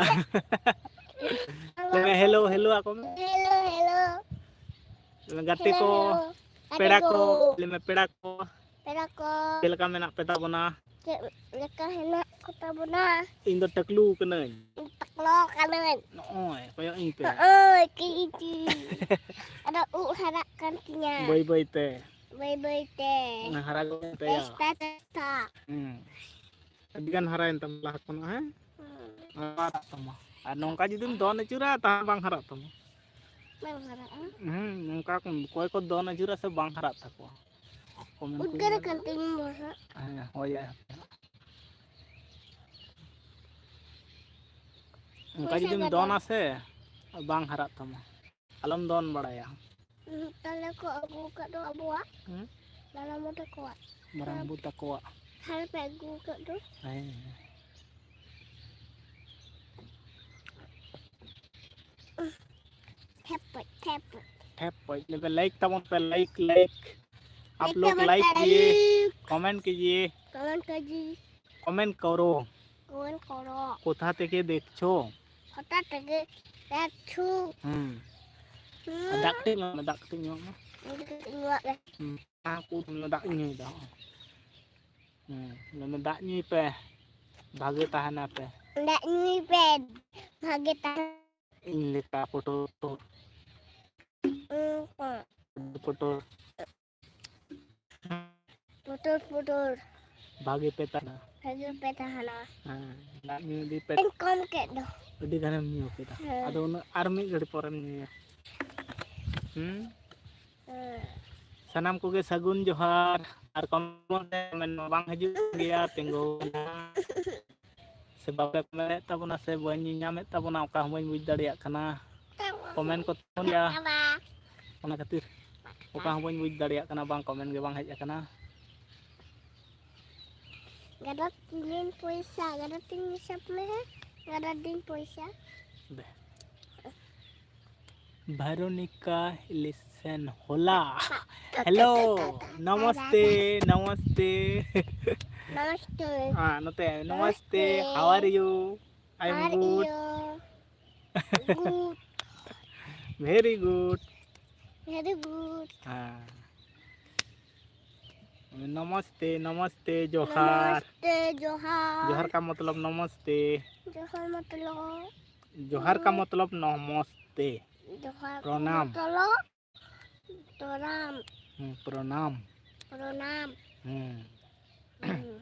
ᱞᱟᱹᱭ ᱢᱮ, hello, hello ᱟᱠᱚ ᱢᱮ᱾ Hello, hello. ᱞᱟᱹᱭ ᱢᱮ, ᱜᱟᱛᱮ hello, ᱠᱚ, hello. ᱯᱮᱲᱟ ᱜᱟᱛᱮ ᱠᱚ, ᱠᱚ᱾ ᱞᱟᱹᱭ ᱢᱮ, ᱯᱮᱲᱟ ᱠᱚ᱾ ᱯᱮᱲᱟ ᱠᱚ᱾ ᱪᱮᱫ ᱞᱮᱠᱟ ᱢᱮᱱᱟᱜ ᱯᱮ ᱛᱟᱵᱚᱱᱟ? ᱪᱮᱫ ᱞᱮᱠᱟ ᱦᱮᱱᱟᱜ ᱠᱚ ᱛᱟᱵᱚᱱᱟ? ᱤᱧ ᱫᱚ ᱴᱟᱹᱠᱞᱩ ᱠᱟᱹᱱᱟᱹᱧ᱾ ᱞᱚ ᱠᱟᱹᱱᱟᱹᱧ᱾ ᱱᱚᱜᱼᱚᱭ, ᱠᱚᱭᱚᱜ ᱤᱧ ᱯᱮ᱾ ᱱᱚᱜᱼᱚᱭ, ᱠᱤ ᱤᱧ᱾ ᱟᱫᱚ ᱩᱵ ᱦᱟᱨᱟᱜ ᱠᱟᱱ ᱛᱤᱧᱟ᱾ ᱵᱟᱹᱭ ᱵᱟᱹᱭ ᱛᱮ᱾ ᱵᱟᱹᱭ ᱵᱟᱹᱭ ᱛᱮ᱾ ᱚᱱᱟ ᱦᱟᱨᱟ ᱜᱚᱫ ᱮᱱ ᱛᱟᱭᱟ᱾ ᱪᱮᱥᱴᱟ, ᱪᱮᱥᱴᱟ᱾ ᱦᱩᱸ᱾ ᱟᱹᱰᱤ ᱜᱟᱱ ᱦᱟᱨᱟᱭᱮᱱ ᱛᱟᱢᱟ ᱞᱟᱦᱟ ᱠᱷᱚᱱᱟᱜ, ᱦᱮᱸ? ᱦᱩᱸ᱾ ᱟᱨ ᱦᱟᱨᱟᱜ ᱛᱟᱢᱟ᱾ ᱟᱨ ᱱᱚᱝᱠᱟ ᱡᱩᱫᱤᱢ ᱫᱚᱱ ᱟᱹᱪᱩᱨᱟ, ᱛᱟᱦᱞᱮ ᱵᱟᱝ ᱦᱟᱨᱟᱜ ᱛᱟᱢᱟ᱾ ᱵᱟᱝ ᱦᱟᱨᱟᱜᱼᱟ? ᱦᱩᱸ, ᱱᱚᱝᱠᱟ ᱠᱚ, ᱚᱠᱚᱭ ᱠᱚ ᱫᱚᱱ ᱟᱹᱪᱩᱨᱟ ᱥᱮ ᱵᱟᱝ ᱦᱟᱨᱟᱜ ᱛᱟᱠᱚᱣᱟ᱾ ᱠᱚᱢᱮᱱᱴ ᱠᱚ ᱩᱫᱽᱜᱟᱹᱨ ᱧᱮᱞ ᱟᱠᱟᱱ ᱛᱤᱧᱟ ᱵᱚᱦᱚᱜ᱾ ᱦᱮᱸ, ᱦᱳᱭ᱾ ᱚᱱᱠᱟ ᱯᱚᱭᱥᱟ ᱡᱩᱫᱤᱢ ᱜᱮ ᱫᱚᱱᱟ ᱫᱚᱱ᱾ ᱥᱮ, ᱵᱟᱝ ᱦᱟᱨᱟᱜ ᱛᱟᱢᱟ᱾ ᱟᱞᱚᱢ ᱫᱚᱱ ᱵᱟᱲᱟᱭᱟ᱾ ᱩᱸᱦᱩᱸᱜ, ᱛᱟᱦᱞᱮ ᱠᱚ ᱟᱹᱜᱩ ᱟᱠᱟᱫ ᱫᱚ ᱟᱵᱚᱣᱟᱜ ᱦᱩᱸ? ᱢᱟᱨᱟᱝ ᱵᱩ ᱛᱟᱠᱚᱣᱟᱜ᱾ ᱢᱟᱨᱟᱝ ᱵᱩ ᱛᱟᱠᱚᱣᱟᱜ᱾ ᱛᱷᱟᱞ ᱯᱮ ᱟᱹᱜᱩ ᱟᱠᱟᱫ ᱫᱚ᱾ ᱦᱮᱸ᱾ ᱴᱷᱮᱯ ᱯᱚᱡ, ᱴᱷᱮᱯ ᱯᱚᱡ᱾ ᱴᱷᱮᱯ ᱯᱚᱡ᱾ ᱞᱟᱹᱭ ᱯᱮ, ᱞᱟᱭᱤᱠ ᱛᱟᱵᱚᱱ ᱯᱮ, ᱞᱟᱭᱤᱠ, ᱞᱟᱭᱤᱠ᱾ आप लोग लाइक कीजिए, कमेंट कीजिए। कमेंट कीजिए। कमेंट करो। कमेंट करो। कोथा থেকে দেখছো? ᱠᱚᱛᱷᱟ ᱛᱮᱜᱮ ᱮᱠᱴᱷᱩ᱾ ᱦᱩᱸ᱾ ᱦᱩᱸ᱾ ᱫᱟᱜ ᱠᱟᱹᱴᱤᱡ ᱧᱩᱣᱟᱜ ᱢᱮ, ᱫᱟᱜ ᱠᱟᱹᱴᱤᱡ ᱧᱩᱣᱟᱜ ᱢᱮ᱾ ᱫᱟᱜ ᱠᱟᱹᱴᱤᱡ ᱧᱩᱣᱟᱜ ᱢᱮ᱾ ᱦᱩᱸ᱾ ᱫᱟᱜ ᱠᱚ ᱫᱟᱜ ᱤᱧ ᱧᱩᱭᱮᱫᱟ᱾ ᱦᱩᱸ᱾ ᱞᱟᱹᱭ ᱢᱮ, ᱫᱟᱜ ᱧᱩᱭ ᱯᱮ, ᱵᱷᱟᱜᱮ ᱛᱟᱦᱮᱱᱟ ᱯᱮ᱾ ᱫᱟᱜ ᱧᱩᱭ ᱯᱮ, ᱵᱷᱟᱜᱮ ᱛᱟᱦᱮᱱᱟ᱾ ᱤᱧ ᱞᱮᱠᱟ ᱯᱩᱴᱩᱨ ᱯᱩᱴᱩᱨ᱾ ᱩᱸ, ᱠᱚ᱾ ᱯᱩᱴᱩᱨ ᱯᱩᱴᱩᱨ᱾ ᱯᱩᱴᱩᱨ ᱯᱩᱴᱩᱨ᱾ ᱵᱷᱟᱜᱮ ᱯᱮ ᱛᱟᱦᱮᱱᱟ᱾ ᱵᱷᱟᱜᱮ ᱯᱮ ᱛᱟᱦᱮᱱᱟ᱾ ᱦᱮᱸ, ᱫᱟᱜ ᱧᱩ ᱤᱫᱤ ᱯᱮ᱾ ᱤᱧ ᱠᱚᱢ ᱠᱮᱫ ᱫᱚ᱾ ᱟᱹᱰᱤ ᱜᱟᱱᱮᱢ ᱧᱩ ᱠᱮᱫᱟ᱾ ᱦᱮᱸ᱾ ᱟᱫᱚ ᱩᱱᱟᱹᱜ ᱟᱨ ᱢᱤᱫ ᱜᱷᱟᱹᱲᱤ ᱯᱚᱨᱮᱢ ᱧᱩᱭᱟ᱾ ᱦᱩᱸ? ᱦᱮᱸ᱾ ᱥᱟᱱᱟᱢ ᱠᱚᱜᱮ ᱥᱟᱹᱜᱩᱱ ᱡᱚᱦᱟᱨ᱾ ᱟᱨ ᱠᱚᱢᱮᱱᱴ ᱢᱟ ᱵᱟᱝ ᱦᱤᱡᱩᱜ ᱠᱟᱱ ᱜᱮᱭᱟ, ᱛᱤᱸᱜᱩ ᱟᱠᱟᱱᱟ᱾ ᱥᱮ ᱵᱟᱯᱮ ᱠᱚᱢᱮᱱᱴ ᱮᱫ ᱛᱟᱵᱚᱱᱟ ᱥᱮ ᱵᱟᱹᱧ ᱧᱮᱧᱟᱢᱮᱫ ᱛᱟᱵᱚᱱᱟ, ᱚᱠᱟ ᱦᱚᱸ ᱵᱟᱹᱧ ᱵᱩᱡᱽ ᱫᱟᱲᱮᱭᱟᱜ ᱠᱟᱱᱟ᱾ ᱠᱚᱢᱮᱱᱴ ᱠᱚ ᱛᱟᱵᱚᱱ ᱜᱮᱭᱟ, ᱚᱱᱟ ᱠᱷᱟᱹᱛᱤᱨ ᱚᱠᱟ ᱦᱚᱸ ᱵᱟᱹᱧ ᱵᱩᱡᱽ ᱫᱟᱲᱮᱭᱟᱜ ᱠᱟᱱᱟ, ᱵᱟᱝ ᱠᱚᱢᱮᱱᱴ ᱜᱮ ᱵᱟᱝ ᱦᱮᱡ ᱟᱠᱟᱱᱟ᱾ ᱜᱟᱰᱟ ᱛᱤᱧ ᱯᱚᱭᱥᱟ, ᱜᱟᱰᱟ ᱛᱤᱧ ᱦᱤᱥᱟᱹᱵ ᱢᱮ, ᱜᱟᱰᱟ ᱫᱤᱧ ᱯᱚᱭᱥᱟ᱾ ᱫᱮ᱾ ᱵᱷᱮᱨᱳᱱᱤᱠᱟ ᱤᱞᱤᱥᱮᱱ ᱦᱳᱞᱟ᱾ ᱦᱮᱞᱳ, ᱱᱚᱢᱚᱥᱛᱮ, ᱱᱚᱢᱚᱥᱛᱮ᱾ ᱱᱚᱢᱚᱥᱛᱮ᱾ ᱦᱮᱸ, ᱱᱚᱛᱮ, ᱱᱚᱢᱚᱥᱛᱮ, ᱱᱚᱢᱚᱥᱛᱮ᱾ How are you? I am good. Good. Very good. Very good. ᱦᱮᱸ᱾ नमस्ते, नमस्ते, जोहार। नमस्ते, जोहार। जोहार का मतलब नमस्ते। जोहार मतलब जोहार का मतलब नमस्ते। जोहार का प्रणाम। मतलब प्रणाम। हम्म, प्रणाम। प्रणाम। हम्म। हम्म।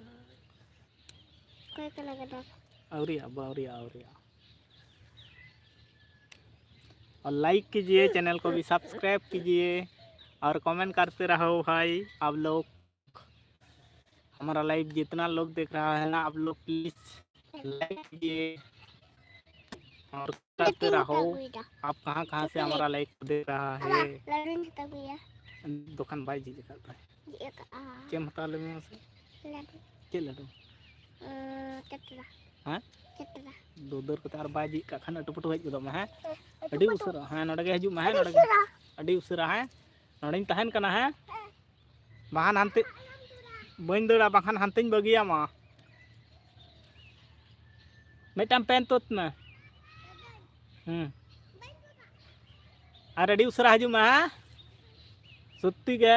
कोई का लगा दस। अउरिया, अउरिया, अउरिया। और लाइक कीजिए, चैनल को भी सब्सक्राइब कीजिए और कमेंट करते रहो भाई आप लोग। हमारा लाइव जितना लोग देख रहा है ना, आप लोग प्लीज लाइक कीजिए और करते रहो। आप कहाँ कहाँ से हमारा लाइव को देख रहा है? लड्डू नहीं तब भैया। दुकान भाई जी दिखाता है। ये का आ, क्या हटा ले में से? लड्डू। क्या लड्डू? अ, चटरा। हाँ? चटरा। ᱫᱩᱫᱟᱹᱨ ᱠᱟᱛᱮ ᱟᱨ ᱵᱟᱭ ᱡᱷᱤᱡ ᱠᱟᱜ ᱠᱷᱟᱱ ᱟᱹᱴᱩ ᱯᱟᱹᱴᱩ ᱦᱮᱡ ᱜᱚᱫᱚᱜ ᱢᱮ, ᱦᱮᱸ? ᱟᱹᱴᱩ ᱟᱹᱰᱤ ᱯᱟᱹᱴᱩ᱾ ᱩᱥᱟᱹᱨᱟ, ᱦᱮᱸ, ᱱᱚᱰᱮ ᱜᱮ ᱦᱤᱡᱩᱜ ᱢᱮ, ᱦᱮᱸ, ᱟᱹᱰᱤ ᱱᱚᱰᱮ ᱜᱮ᱾ ᱩᱥᱟᱹᱨᱟ᱾ ᱟᱹᱰᱤ ᱩᱥᱟᱹᱨᱟ, ᱦᱮᱸ? ᱱᱚᱰᱮᱧ ᱛᱟᱦᱮᱱ ᱠᱟᱱᱟ, ᱦᱮᱸ? ᱵᱟᱹᱧ ᱫᱟᱹᱲᱟ, ᱵᱟᱝᱠᱷᱟᱱ ᱦᱟᱱᱛᱮᱧ ᱵᱟᱹᱜᱤᱭᱟᱢᱟ᱾ ᱢᱤᱫᱴᱟᱝ ᱯᱮᱱ ᱛᱩᱫ ᱢᱮ᱾ ᱦᱮᱸ᱾ ᱟᱨ ᱟᱹᱰᱤ ᱩᱥᱟᱹᱨᱟ ᱦᱤᱡᱩᱜ ᱢᱮ, ᱦᱮᱸ? ᱥᱚᱛᱛᱤ ᱜᱮ᱾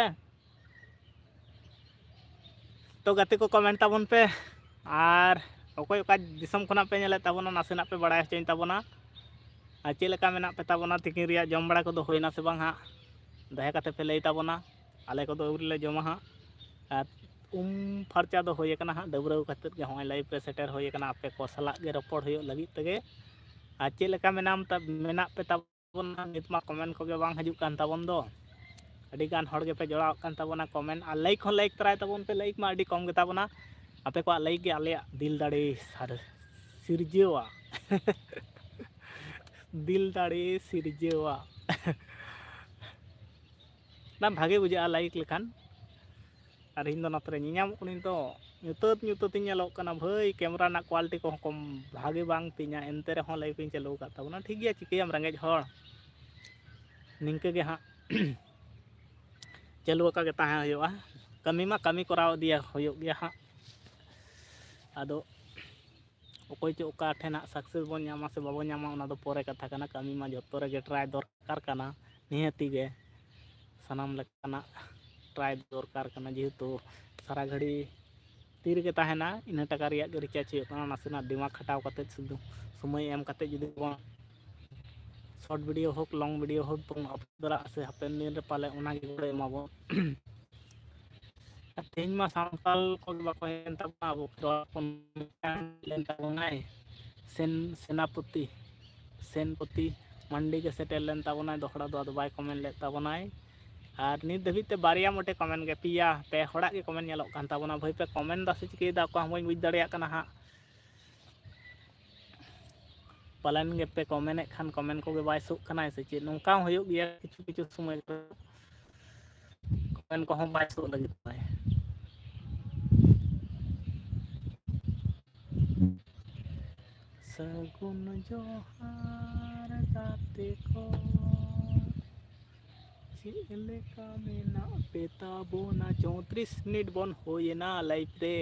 ᱛᱚ ᱜᱟᱛᱮ ᱠᱚ, ᱠᱚᱢᱮᱱᱴ ᱛᱟᱵᱚᱱ ᱯᱮ, ᱟᱨ ᱚᱠᱚᱭ ᱚᱠᱟ ᱫᱤᱥᱚᱢ ᱠᱷᱚᱱᱟᱜ ᱯᱮ ᱧᱮᱞᱮᱫ ᱛᱟᱵᱚᱱᱟ, ᱱᱟᱥᱮᱱᱟᱜ ᱯᱮ ᱵᱟᱲᱟᱭ ᱦᱚᱪᱚᱧ ᱛᱟᱵᱚᱱᱟ᱾ ᱟᱨ ᱪᱮᱫ ᱞᱮᱠᱟ ᱢᱮᱱᱟᱜ ᱯᱮ ᱛᱟᱵᱚᱱᱟ, ᱛᱤᱠᱤᱱ ᱨᱮᱭᱟᱜ ᱡᱚᱢ ᱵᱟᱲᱟ ᱠᱚᱫᱚ ᱦᱩᱭᱱᱟ ᱥᱮ ᱵᱟᱝ ᱦᱟᱸᱜ, ᱫᱟᱭᱟ ᱠᱟᱛᱮ ᱯᱮ ᱞᱟᱹᱭ ᱛᱟᱵᱚᱱᱟ᱾ ᱟᱞᱮ ᱠᱚᱫᱚ ᱟᱹᱣᱨᱤ ᱞᱮ ᱡᱚᱢᱟ ᱦᱟᱸᱜ᱾ ᱟᱨ ᱩᱢ ᱯᱷᱟᱨᱪᱟ ᱫᱚ ᱦᱩᱭ ᱟᱠᱟᱱᱟ ᱦᱟᱸᱜ, ᱰᱟᱹᱵᱽᱨᱟᱹᱣ ᱠᱟᱛᱮᱫ ᱜᱮ ᱦᱚᱸᱜᱼᱚᱭ ᱞᱟᱭᱤᱵᱷ ᱨᱮ ᱥᱮᱴᱮᱨ ᱦᱩᱭ ᱟᱠᱟᱱᱟ, ᱟᱯᱮ ᱠᱚ ᱥᱟᱞᱟᱜ ᱜᱮ ᱨᱚᱯᱚᱲ ᱦᱩᱭᱩᱜ ᱞᱟᱹᱜᱤᱫ ᱛᱮᱜᱮ᱾ ᱟᱨ ᱪᱮᱫ ᱞᱮᱠᱟ ᱢᱮᱱᱟᱢ ᱛᱟ-, ᱢᱮᱱᱟᱜ ᱯᱮ ᱛᱟᱵᱚᱱᱟ? ᱱᱤᱛ ᱢᱟ ᱠᱚᱢᱮᱱᱴ ᱠᱚᱜᱮ ᱵᱟᱝ ᱦᱤᱡᱩᱜ ᱠᱟᱱ ᱛᱟᱵᱚᱱ ᱫᱚ᱾ ᱟᱹᱰᱤ ᱜᱟᱱ ᱦᱚᱲ ᱜᱮᱯᱮ ᱡᱚᱲᱟᱣᱚᱜ ᱠᱟᱱ ᱛᱟᱵᱚᱱᱟ ᱠᱚᱢᱮᱱᱴ, ᱟᱨ ᱞᱟᱭᱤᱠ ᱦᱚᱸ ᱞᱟᱭᱤᱠ ᱛᱚᱨᱟᱭ ᱛᱟᱵᱚᱱ ᱯᱮ, ᱞᱟᱭᱤᱠ ᱢᱟ ᱟᱹᱰᱤ ᱠᱚᱢ ᱜᱮᱛᱟ ᱵᱚᱱᱟ᱾ ᱟᱯᱮ ᱠᱚᱣᱟᱜ ᱞᱟᱭᱤᱠ ᱜᱮ ᱟᱞᱮᱭᱟᱜ ᱫᱤᱞ ᱫᱟᱲᱮ ᱥᱟᱨ-, ᱥᱤᱨᱡᱟᱹᱣᱟ᱾ ᱫᱤᱞ ᱫᱟᱲᱮ ᱥᱤᱨᱡᱟᱹᱣᱟ᱾ ᱵᱟᱝ ᱵᱷᱟᱜᱮ ᱵᱩᱡᱷᱟᱹᱜᱼᱟ ᱞᱟᱭᱤᱠ ᱞᱮᱠᱷᱟᱱ᱾ ᱟᱨ ᱤᱧ ᱫᱚ ᱱᱚᱛᱮ ᱨᱮ ᱧᱮᱧᱟᱢᱚᱜ ᱠᱟᱹᱱᱟᱹᱧ ᱛᱚ, ᱧᱩᱛᱟᱹᱛ ᱧᱩᱛᱟᱹᱛ ᱤᱧ ᱧᱮᱞᱚᱜ ᱠᱟᱱᱟ ᱵᱷᱟᱹᱭ, ᱠᱮᱢᱮᱨᱟ ᱨᱮᱱᱟᱜ ᱠᱳᱣᱟᱞᱤᱴᱤ ᱠᱚᱦᱚᱸ ᱠᱚᱢ ᱵᱷᱟᱜᱮ ᱵᱟᱝ ᱛᱤᱧᱟ, ᱮᱱᱛᱮ ᱨᱮᱦᱚᱸ ᱞᱟᱭᱤᱵᱷ ᱤᱧ ᱪᱟᱹᱞᱩ ᱟᱠᱟᱫ ᱛᱟᱵᱚᱱᱟ᱾ ᱴᱷᱤᱠ ᱜᱮᱭᱟ, ᱪᱤᱠᱟᱹᱭᱟᱢ ᱨᱮᱸᱜᱮᱡ ᱦᱚᱲ, ᱱᱤᱝᱠᱟᱹ ᱜᱮ ᱦᱟᱸᱜ ᱪᱟᱹᱞᱩ ᱟᱠᱟ ᱜᱮ ᱛᱟᱦᱮᱸ ᱦᱩᱭᱩᱜᱼᱟ᱾ ᱠᱟᱹᱢᱤ ᱢᱟ ᱠᱟᱹᱢᱤ ᱠᱚᱨᱟᱣ ᱤᱫᱤᱭᱟ ᱦᱩᱭᱩᱜ ᱜᱮᱭᱟ ᱦᱟᱸᱜ᱾ ᱟᱫᱚ ᱚᱠᱚᱭ ᱪᱚ ᱚᱠᱟ ᱴᱷᱮᱱ ᱦᱟᱸᱜ ᱥᱟᱠᱥᱮᱥ ᱵᱚᱱ ᱧᱟᱢᱟ ᱥᱮ ᱵᱟᱵᱚᱱ ᱧᱟᱢᱟ, ᱚᱱᱟ ᱫᱚ ᱯᱚᱨᱮ ᱠᱟᱛᱷᱟ ᱠᱟᱱᱟ᱾ ᱠᱟᱹᱢᱤ ᱢᱟ ᱡᱚᱛᱚ ᱨᱮᱜᱮ ᱴᱨᱟᱭ ᱫᱚᱨᱠᱟᱨ ᱠᱟᱱᱟ, ᱱᱤᱦᱟᱹᱛᱤ ᱜᱮ ᱥᱟᱱᱟᱢ ᱞᱮᱠᱟᱱᱟᱜ ᱴᱨᱟᱭ ᱫᱚᱨᱠᱟᱨ ᱠᱟᱱᱟ, ᱡᱮᱦᱮᱛᱩ ᱥᱟᱨᱟ ᱜᱷᱟᱹᱲᱤ ᱛᱤ ᱨᱮᱜᱮ ᱛᱟᱦᱮᱱᱟ, ᱤᱱᱟᱹ ᱴᱟᱠᱟ ᱨᱮᱭᱟᱜ ᱜᱮ ᱨᱤᱪᱟᱨᱡᱽ ᱦᱩᱭᱩᱜ ᱠᱟᱱᱟ᱾ ᱱᱟᱥᱮᱱᱟᱜ ᱫᱤᱢᱟᱜᱽ ᱠᱷᱟᱴᱟᱣ ᱠᱟᱛᱮᱫ, ᱥᱩᱫᱷᱩ ᱥᱚᱢᱚᱭ ᱮᱢ ᱠᱟᱛᱮᱫ ᱡᱩᱫᱤ ᱵᱚᱱ ᱥᱚᱨᱴ ᱵᱷᱤᱰᱤᱭᱳ ᱦᱳᱠ, ᱞᱚᱝ ᱵᱷᱤᱰᱤᱭᱳ ᱦᱳᱠ ᱵᱚᱱ ᱟᱯᱞᱳᱰ ᱫᱟᱲᱮᱭᱟᱜᱼᱟ, ᱥᱮ ᱦᱟᱯᱮᱱ ᱫᱤᱱ ᱨᱮ ᱯᱟᱞᱮ ᱚᱱᱟᱜᱮ ᱜᱚᱲᱚᱭ ᱮᱢᱟᱵᱚᱱ᱾ ᱟᱨ ᱛᱮᱦᱮᱧ ᱢᱟ ᱥᱟᱱᱛᱟᱲ ᱠᱚᱜᱮ ᱵᱟᱠᱚ ᱦᱮᱡ ᱞᱮᱱ ᱛᱟᱵᱚᱱᱟ, ᱟᱵᱚ ᱠᱷᱮᱨᱣᱟᱲ ᱦᱚᱯᱚᱱ ᱦᱮᱡ ᱞᱮᱱ ᱛᱟᱵᱚᱱᱟᱭ, ᱥᱮᱱ ᱥᱮᱱᱟᱯᱚᱛᱤ, ᱥᱮᱱᱯᱚᱛᱤ ᱢᱟᱱᱰᱤ ᱜᱮ ᱥᱮᱴᱮᱨ ᱞᱮᱱ ᱛᱟᱵᱚᱱᱟᱭ ᱫᱚᱦᱲᱟ ᱫᱚ, ᱟᱫᱚ ᱵᱟᱭ ᱠᱚᱢᱮᱱᱴ ᱞᱮᱫ ᱛᱟᱵᱚᱱᱟᱭ᱾ ᱟᱨ ᱱᱤᱛ ᱫᱷᱟᱹᱵᱤᱡ ᱛᱮ ᱵᱟᱨᱭᱟ ᱢᱚᱴᱮ ᱠᱚᱢᱮᱱᱴ ᱜᱮ, ᱯᱮᱭᱟ, ᱯᱮ ᱦᱚᱲᱟᱜ ᱜᱮ ᱠᱚᱢᱮᱱᱴ ᱧᱮᱞᱚᱜ ᱠᱟᱱ ᱛᱟᱵᱚᱱᱟ᱾ ᱵᱷᱟᱹᱭ ᱯᱮ ᱠᱚᱢᱮᱱᱴ ᱫᱟ ᱥᱮ ᱪᱤᱠᱟᱹᱭᱮᱫᱟ, ᱚᱠᱟ ᱦᱚᱸ ᱵᱟᱹᱧ ᱵᱩᱡᱽ ᱫᱟᱲᱮᱭᱟᱜ ᱠᱟᱱᱟ ᱦᱟᱸᱜ᱾ ᱯᱟᱞᱮᱱ ᱜᱮᱯᱮ ᱠᱚᱢᱮᱱᱴ ᱮᱫ ᱠᱷᱟᱱ ᱠᱚᱢᱮᱱᱴ ᱠᱚᱜᱮ ᱵᱟᱭ ᱥᱳᱜ ᱠᱟᱱᱟᱭ ᱥᱮ ᱪᱮᱫ? ᱱᱚᱝᱠᱟ ᱦᱚᱸ ᱦᱩᱭᱩᱜ ᱜᱮᱭᱟ ᱠᱤᱪᱷᱩ ᱠᱤᱪᱷᱩ ᱥᱚᱢᱚᱭ ᱫᱚ, ᱠᱚᱢᱮᱱᱴ ᱠᱚᱦᱚᱸ ᱵᱟᱭ ᱥᱳᱜ ᱞᱟᱹᱜᱤᱫᱚᱜ ᱠᱟᱱᱟᱭ᱾ ᱥᱟᱹᱜᱩᱱ ᱡᱚᱦᱟᱨ ᱜᱟᱛᱮ ᱠᱚ, ᱪᱮᱫ ᱞᱮᱠᱟ ᱢᱮᱱᱟᱜ ᱯᱮ ᱛᱟᱵᱚᱱᱟ? ᱪᱳᱭᱛᱨᱤᱥ ᱢᱤᱱᱤᱴ ᱵᱚᱱ ᱦᱩᱭᱮᱱᱟ ᱞᱟᱭᱤᱵᱷ ᱨᱮ,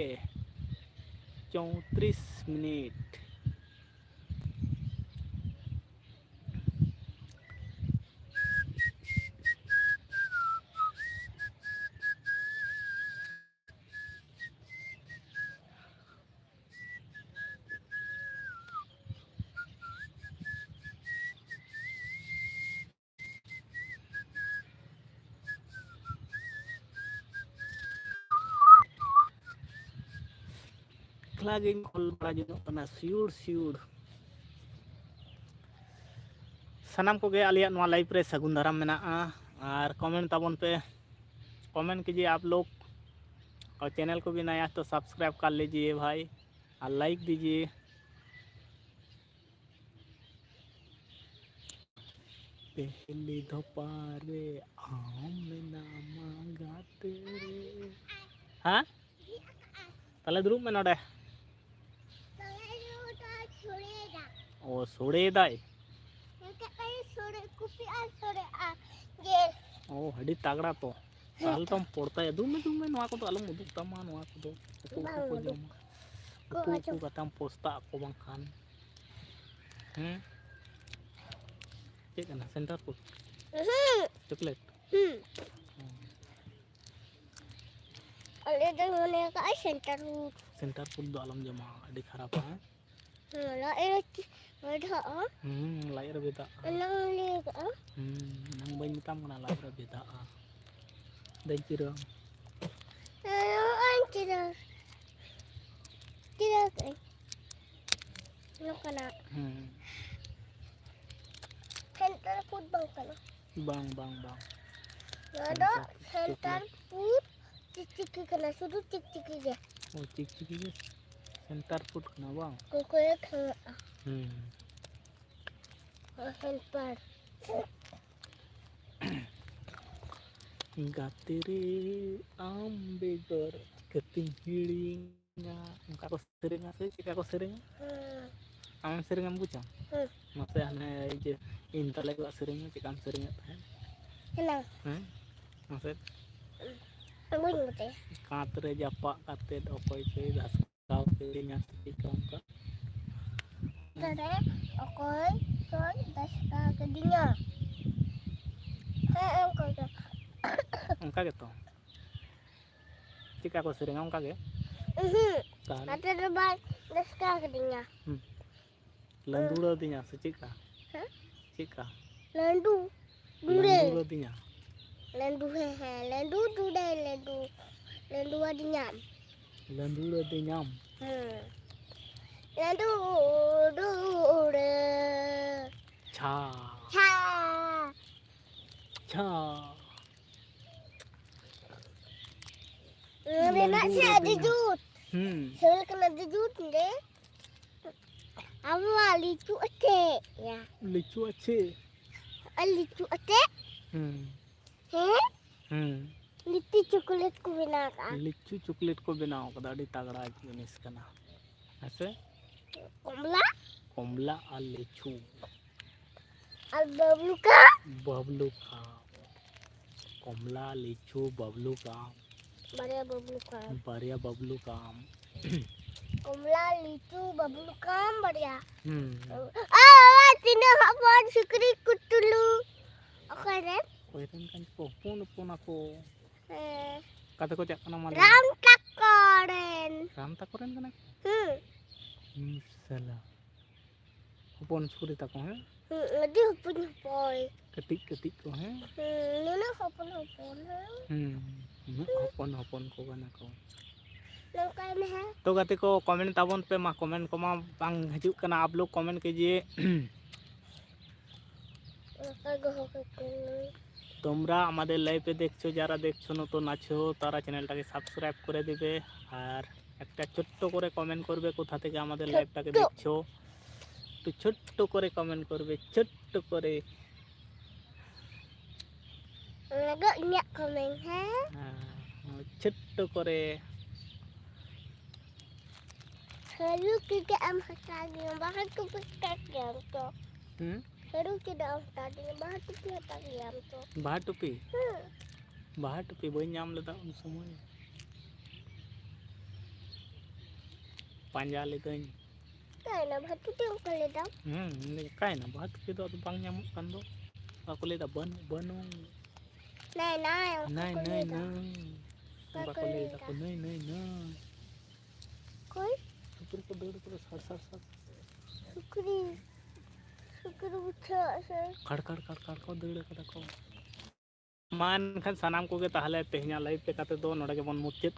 ᱪᱳᱭᱛᱨᱤᱥ ᱢᱤᱱᱤᱴ᱾ ᱮᱠᱞᱟ ᱜᱤᱧ ᱠᱚᱞ ᱵᱟᱲᱟ ᱡᱚᱝᱚᱜ ᱠᱟᱱᱟ, ᱥᱤᱭᱩᱲ ᱥᱤᱭᱩᱲ᱾ ᱥᱟᱱᱟᱢ ᱠᱚᱜᱮ ᱟᱞᱮᱭᱟᱜ ᱱᱚᱣᱟ ᱞᱟᱭᱤᱵᱷ ᱨᱮ ᱥᱟᱹᱜᱩᱱ ᱫᱟᱨᱟᱢ ᱢᱮᱱᱟᱜᱼᱟ᱾ ᱟᱨ ᱠᱚᱢᱮᱱᱴ ᱛᱟᱵᱚᱱ ᱯᱮ, ᱠᱚᱢᱮᱱᱴ ᱠᱤᱡᱤᱭᱮ ᱟᱯ ᱞᱳᱜ, ᱟᱨ ᱪᱮᱱᱮᱞ ᱠᱚ ᱵᱤᱱ ᱱᱟᱭᱟ ᱛᱚ ᱥᱟᱵᱥᱠᱨᱟᱭᱤᱵ ᱠᱟᱨ ᱞᱤᱡᱤᱭᱮ ᱵᱷᱟᱭ, ᱟᱨ ᱞᱟᱭᱤᱠ ᱫᱤᱡᱤᱭᱮ᱾ ᱯᱮᱦᱞᱤ ᱫᱷᱚᱯᱟ ᱨᱮ ᱟᱢ ᱢᱮᱱᱟᱢᱟ ᱜᱟᱛᱮ ᱨᱮ᱾ ᱦᱮᱸ? ᱛᱟᱦᱞᱮ ᱫᱩᱲᱩᱵ ᱢᱮ ᱱᱚᱰᱮ᱾ ᱚ, ᱥᱳᱲᱮᱭᱮᱫᱟᱭ᱾ ᱚ, ᱟᱹᱰᱤ ᱛᱟᱜᱲᱟ ᱛᱚ᱾ ᱛᱟᱦᱞᱮ ᱛᱚᱢ ᱯᱚᱲᱛᱟᱭᱟ᱾ ᱫᱩ ᱢᱮ, ᱫᱩ ᱢᱮ, ᱱᱚᱣᱟ ᱠᱚᱫᱚ ᱟᱞᱚᱢ ᱩᱫᱩᱜ ᱛᱟᱢᱟ, ᱱᱚᱣᱟ ᱠᱚᱫᱚ ᱩᱠᱩ ᱩᱠᱩ ᱠᱚ ᱡᱚᱢᱟ᱾ ᱩᱠᱩ ᱩᱠᱩ ᱠᱟᱛᱮᱢ ᱯᱚᱥᱛᱟᱜ ᱟᱠᱚ ᱵᱟᱝᱠᱷᱟᱱ᱾ ᱦᱮᱸ? ᱪᱮᱫ ᱠᱟᱱᱟ? Centre food? ᱪᱚᱠᱞᱮᱴ? ᱦᱩᱸ᱾ ᱦᱮᱸ᱾ ᱟᱞᱮ ᱫᱚ ᱢᱚᱱᱮ ᱠᱟᱜᱼᱟ ᱥᱮᱱᱴᱟᱨ ᱯᱷᱩᱰ᱾ ᱥᱮᱱᱴᱟᱨ ᱯᱷᱩᱰ ᱫᱚ ᱟᱞᱚᱢ ᱡᱚᱢᱟ, ᱟᱹᱰᱤ ᱠᱷᱟᱨᱟᱯᱟ, ᱦᱮᱸ? ᱦᱮᱸ, ᱞᱟᱡ ᱨᱮ ᱪᱮ-, ᱵᱮᱫᱷᱟᱜᱼᱟ᱾ ᱦᱩᱸ, ᱞᱟᱡ ᱨᱮ ᱵᱮᱫᱷᱟᱜᱼᱟ᱾ ᱚᱱᱟ ᱞᱟᱹᱭ ᱠᱟᱜᱼᱟ᱾ ᱦᱩᱸ, ᱮᱱᱟᱝ ᱵᱟᱹᱧ ᱢᱮᱛᱟᱢ ᱠᱟᱱᱟ ᱞᱟᱡ ᱨᱮ ᱵᱮᱫᱷᱟᱜᱼᱟ? ᱫᱮᱱ ᱪᱤᱨᱟᱹ᱾ ᱦᱮᱸ, ᱱᱚᱜᱼᱚᱭ ᱪᱤᱨᱟᱹ᱾ ᱪᱤᱨᱟᱹ ᱠᱟᱜᱼᱟᱹᱧ᱾ ᱱᱚᱝᱠᱟᱱᱟᱜ᱾ ᱦᱩᱸ᱾ ᱥᱮᱱᱴᱟᱨ ᱯᱷᱩᱰ ᱵᱟᱝ ᱠᱟᱱᱟ᱾ ᱵᱟᱝ, ᱵᱟᱝ, ᱵᱟᱝ᱾ ᱱᱚᱣᱟ ᱫᱚ centre food centre chocolate. Food ᱪᱤᱠᱪᱤᱠᱤ ᱠᱟᱱᱟ, ᱥᱩᱫᱷᱩ ᱪᱤᱠᱪᱤᱠᱤ ᱜᱮ᱾ ᱚ, ᱪᱤᱠᱪᱤᱠᱤ ᱜᱮ ᱥᱮᱱᱴᱟᱨ ᱯᱷᱩᱰ ᱠᱟᱱᱟ, ᱵᱟᱝ? ᱠᱚᱠᱚᱭᱮ ᱠᱷᱟᱣᱟᱜᱼᱟ᱾ ᱦᱩᱸ᱾ ᱚ, ᱥᱮᱱᱴᱟᱨ᱾ ᱜᱟᱛᱮ ᱨᱮ ᱟᱢ ᱵᱮᱜᱚᱨ ᱪᱤᱠᱟᱹᱛᱤᱧ ᱦᱤᱲᱤᱧᱟ᱾ ᱚᱱᱠᱟ ᱠᱚ ᱥᱮᱨᱮᱧᱟ ᱥᱮ ᱪᱮᱫᱠᱟ ᱠᱚ ᱥᱮᱨᱮᱧᱟ? ᱦᱮᱸ᱾ ᱟᱢᱮᱢ ᱥᱮᱨᱮᱧ ᱮᱢ ᱵᱩᱡᱟ? ᱦᱮᱸ᱾ ᱢᱟᱥᱮ ᱦᱟᱱᱮ ᱤᱭᱟᱹ ᱤᱧ ᱛᱟᱞᱮ ᱠᱚᱣᱟᱜ ᱥᱮᱨᱮᱧ ᱢᱮ, ᱪᱮᱫᱠᱟᱢ ᱥᱮᱨᱮᱧᱮᱫ ᱛᱟᱦᱮᱸᱫ? ᱦᱮᱞᱳ᱾ ᱦᱮᱸ? ᱢᱟᱥᱮ᱾ ᱵᱟᱹᱧ ᱵᱟᱰᱟᱭᱟ᱾ ᱠᱟᱸᱛ ᱨᱮ ᱡᱟᱯᱟᱜ ᱠᱟᱛᱮᱫ ᱚᱠᱚᱭ ᱪᱚᱭ ᱫᱷᱟᱥᱠᱟᱣ ᱠᱤᱫᱤᱧᱟ ᱥᱮ ᱪᱮᱫᱠᱟ ᱚᱱᱠᱟ? ᱠᱟᱸᱛ ᱨᱮ ᱚᱠᱚᱭ ᱪᱚᱭ ᱫᱷᱟᱥᱠᱟᱣ ᱠᱤᱫᱤᱧᱟ᱾ ᱦᱮᱸ, ᱚᱱᱠᱟ ᱜᱮ᱾ ᱚᱱᱠᱟ ᱜᱮᱛᱚ? ᱪᱮᱫᱠᱟ ᱠᱚ ᱥᱮᱨᱮᱧᱟ ᱚᱱᱠᱟ ᱜᱮ? ᱩᱦᱩᱸ᱾ ᱛᱟᱦᱚᱞᱮ? ᱠᱟᱸᱛ ᱨᱮ ᱵᱟᱭ ᱫᱷᱟᱥᱠᱟᱣ ᱠᱤᱫᱤᱧᱟ᱾ ᱦᱩᱸ᱾ ᱞᱟᱹᱰᱩ ᱟᱹᱫᱤᱧᱟ ᱥᱮ ᱪᱮᱫᱠᱟ? ᱦᱮᱸ? ᱪᱮᱫᱠᱟ? ᱞᱟᱹᱰᱩ᱾ ᱰᱩᱰᱮ᱾ ᱞᱟᱹᱰᱩ ᱟᱹᱫᱤᱧᱟ᱾ ᱞᱟᱹᱰᱩ, ᱦᱮᱸ, ᱦᱮᱸ, ᱞᱟᱹᱰᱩ, ᱰᱩᱰᱮ, ᱞᱟᱹᱰᱩ, ᱞᱟᱹᱰᱩ ᱟᱹᱫᱤᱧᱟᱢ᱾ ᱞᱟᱹᱰᱩ ᱟᱹᱫᱤᱧᱟᱢ᱾ ᱦᱮᱸ᱾ ᱞᱟᱹᱰᱩ, ᱰᱩᱰᱮ᱾ ᱪᱷᱟ᱾ ᱪᱷᱟ᱾ ᱪᱷᱟ᱾ ᱱᱚᱣᱟ ᱨᱮᱱᱟᱜ ᱞᱟᱹᱰᱩ ᱥᱮ ᱟᱹᱰᱤ ᱟᱹᱫᱤᱧᱟᱢ᱾ ᱡᱩᱛ᱾ ᱦᱩᱸ᱾ ᱥᱤᱵᱤᱞ ᱠᱟᱱᱟ ᱟᱹᱰᱤ ᱡᱩᱛ ᱜᱮ᱾ ᱟᱵᱚᱣᱟᱜ ᱞᱤᱪᱩ ᱟᱛᱮ᱾ ᱭᱟ᱾ ᱞᱤᱪᱩ ᱟᱪᱷᱮ? ᱟᱨ ᱞᱤᱪᱩ ᱟᱛᱮ᱾ ᱦᱩᱸ᱾ ᱦᱮᱸ? ᱦᱩᱸ᱾ ᱞᱤᱪᱩ ᱪᱚᱠᱞᱮᱴ ᱠᱚ ᱵᱮᱱᱟᱣ ᱠᱟᱜᱼᱟ᱾ ᱞᱤᱪᱩ ᱪᱚᱠᱞᱮᱴ ᱠᱚ ᱵᱮᱱᱟᱣ ᱠᱟᱫᱟ, ᱟᱹᱰᱤ ᱛᱟᱜᱲᱟ ᱡᱤᱱᱤᱥ ᱠᱟᱱᱟ᱾ ᱦᱮᱸ ᱥᱮ? ᱠᱚᱢᱞᱟ? ᱠᱚᱢᱞᱟ ᱟᱨ ᱞᱤᱪᱩ᱾ ᱟᱨ ᱵᱟᱵᱞᱩ ᱠᱟᱢ? ᱵᱟᱵᱞᱩ ᱠᱟᱢ᱾ ᱠᱚᱢᱞᱟ, ᱞᱤᱪᱩ, ᱵᱟᱵᱞᱩ ᱠᱟᱢ᱾ ᱵᱟᱨᱭᱟ ᱵᱟᱵᱞᱩ ᱠᱟᱢ᱾ ᱵᱟᱨᱭᱟ ᱵᱟᱵᱞᱩ ᱠᱟᱢ᱾ ᱠᱚᱢᱞᱟ, ᱞᱤᱪᱩ, ᱵᱟᱵᱞᱩ ᱠᱟᱢ ᱵᱟᱨᱭᱟ᱾ ᱦᱩᱸ᱾ ᱟ, ᱟ, ᱛᱤᱱᱟᱹᱜ ᱦᱚᱯᱚᱱ ᱥᱩᱠᱨᱤ ᱠᱩᱴᱩᱞᱩ᱾ ᱚᱠᱚᱭ ᱨᱮᱱ? ᱚᱠᱚᱭ ᱨᱮᱱ ᱠᱟᱱ ᱪᱚᱠᱚ? ᱦᱚᱯᱚᱱ ᱦᱚᱯᱚᱱ ᱟᱠᱚ᱾ ᱦᱮᱸ᱾ ᱚᱠᱟ ᱛᱮᱠᱚ ᱪᱟᱜ ᱠᱟᱱᱟ ᱢᱟ ᱞᱟᱹᱭ ᱢᱮ? ᱨᱟᱢ ᱛᱟᱠᱚ ᱨᱮᱱ᱾ ᱨᱟᱢ ᱛᱟᱠᱚ ᱨᱮᱱ ᱠᱟᱱᱟ ᱠᱚ? ᱦᱩᱸ᱾ ᱤᱥ ᱥᱟᱞᱟ᱾ ᱦᱚᱯᱚᱱ ᱥᱩᱠᱨᱤ ᱛᱟᱠᱚ, ᱦᱮᱸ? ᱦᱩᱸ, ᱟᱹᱰᱤ ᱦᱚᱯᱚᱱ ᱦᱚᱯᱚᱱ᱾ ᱠᱟᱹᱴᱤᱡ ᱠᱟᱹᱴᱤᱡ ᱠᱚ, ᱦᱮᱸ? ᱦᱩᱸ, ᱱᱩᱱᱟᱹᱜ ᱦᱚᱯᱚᱱ ᱦᱚᱯᱚᱱ, ᱦᱮᱸ? ᱦᱩᱸ, ᱩᱱᱟᱹᱜ ᱦᱚᱯᱚᱱ ᱦᱚᱯᱚᱱ ᱠᱚ ᱠᱟᱱᱟ ᱠᱚ᱾ ᱱᱚᱝᱠᱟᱭ ᱢᱮ, ᱦᱮᱸ? ᱛᱚ ᱜᱟᱛᱮ ᱠᱚ, comment ᱛᱟᱵᱚᱱ ᱯᱮ ᱢᱟ, comment ᱠᱚᱢᱟ ᱵᱟᱝ ᱦᱤᱡᱩᱜ ᱠᱟᱱᱟ, ᱟᱯ ᱞᱳᱜ comment ᱠᱤᱡᱤᱭᱮ। ᱱᱚᱝᱠᱟ ᱜᱮ ᱦᱚᱦᱚ ᱠᱟᱠᱚ ᱢᱮ। তোমরা আমাদের লাইভে দেখছো, যারা দেখছো নতুন আছো, তারা চ্যানেলটাকে সাবস্ক্রাইব করে দিবে। আর একটা ছোট্ট করে কমেন্ট করবে কোথা থেকে আমাদের লাইভটাকে ছোট্ট। দেখছো। একটু ছোট্ট করে কমেন্ট করবে, ছোট্ট করে। ᱚᱱᱟ ᱫᱚ ᱤᱧᱟᱹᱜ ᱠᱚᱢᱮᱱᱴ, ᱦᱮᱸ? ᱦᱮᱸ, ᱪᱷᱳᱴᱴᱚ ᱠᱚᱨᱮ᱾ ᱥᱟᱹᱨᱩ ᱪᱮᱫᱟᱜ ᱮᱢ ᱦᱟᱛᱟᱣ ᱜᱮᱭᱟ? ᱵᱟᱦᱟ ᱴᱩᱯᱤ ᱦᱟᱛᱟᱣ ᱜᱮᱭᱟᱢ ᱛᱚ? ᱦᱩᱸ? ᱥᱟᱹᱨᱩ ᱪᱮᱫᱟᱜ ᱮᱢ ᱦᱟᱛᱟᱣ ᱜᱮᱭᱟ? ᱵᱟᱦᱟ ᱴᱩᱯᱤ ᱦᱟᱛᱟᱣ ᱜᱮᱭᱟᱢ ᱛᱚ? ᱵᱟᱦᱟ ᱴᱩᱯᱤ? ᱦᱮᱸ᱾ ᱵᱟᱦᱟ ᱴᱩᱯᱤ ᱵᱟᱹᱧ ᱧᱟᱢ ᱞᱮᱫᱟ ᱩᱱ ᱥᱚᱢᱚᱭ᱾ ᱯᱟᱸᱡᱟ ᱞᱤᱫᱟᱹᱧ᱾ ᱚᱠᱟᱭᱮᱱᱟ ᱵᱟᱦᱟ ᱴᱩᱯᱤ? ᱚᱱᱠᱟ ᱞᱮᱫᱟᱢ᱾ ᱦᱩᱸ, ᱚᱠᱟᱭᱮᱱᱟ ᱵᱟᱦᱟ ᱴᱩᱯᱤ ᱫᱚ? ᱟᱫᱚ ᱵᱟᱝ ᱧᱟᱢᱚᱜ ᱠᱟᱱ ᱫᱚ᱾ ᱵᱟᱠᱚ ᱞᱟᱹᱭᱫᱟ, "ᱵᱟᱹᱱᱩᱜ, ᱵᱟᱹᱱᱩᱜ᱾" ᱱᱟᱭ, ᱱᱟᱭ, ᱚᱱᱠᱟ ᱱᱟᱭ, ᱠᱚ ᱱᱟᱭ, ᱞᱟᱹᱭᱫᱟ᱾ ᱱᱟᱭ᱾ ᱚᱱᱠᱟ ᱚᱱᱠᱟ ᱠᱚ ᱠᱚ ᱞᱟᱹᱭ ᱞᱟᱹᱭᱫᱟ᱾ ᱫᱟᱠᱚ, "ᱱᱟᱹᱭ, ᱱᱟᱹᱭ, ᱱᱟᱹᱭ᱾" ᱚᱠᱚᱭ? ᱥᱩᱠᱨᱤ ᱠᱚ ᱫᱟᱹᱲ ᱠᱟᱫᱟ, ᱥᱟᱲ, ᱥᱟᱲ, ᱥᱟᱲ᱾ ᱥᱩᱠᱨᱤ, ᱥᱩᱠᱨᱤ ᱵᱩᱡᱷᱟᱹᱜ ᱥᱮ? ᱠᱷᱟᱲ, ᱠᱷᱟᱲ, ᱠᱷᱟᱲ, ᱠᱷᱟᱲ ᱠᱚ ᱫᱟᱹᱲ ᱠᱟᱫᱟ ᱠᱚ᱾ ᱢᱟ ᱮᱱᱠᱷᱟᱱ ᱥᱟᱱᱟᱢ ᱠᱚᱜᱮ ᱛᱟᱦᱚᱞᱮ ᱛᱮᱦᱮᱧᱟᱜ ᱞᱟᱭᱤᱵᱷ ᱞᱮᱠᱟ ᱛᱮᱫᱚ ᱱᱚᱰᱮ ᱜᱮᱵᱚᱱ ᱢᱩᱪᱟᱹᱫ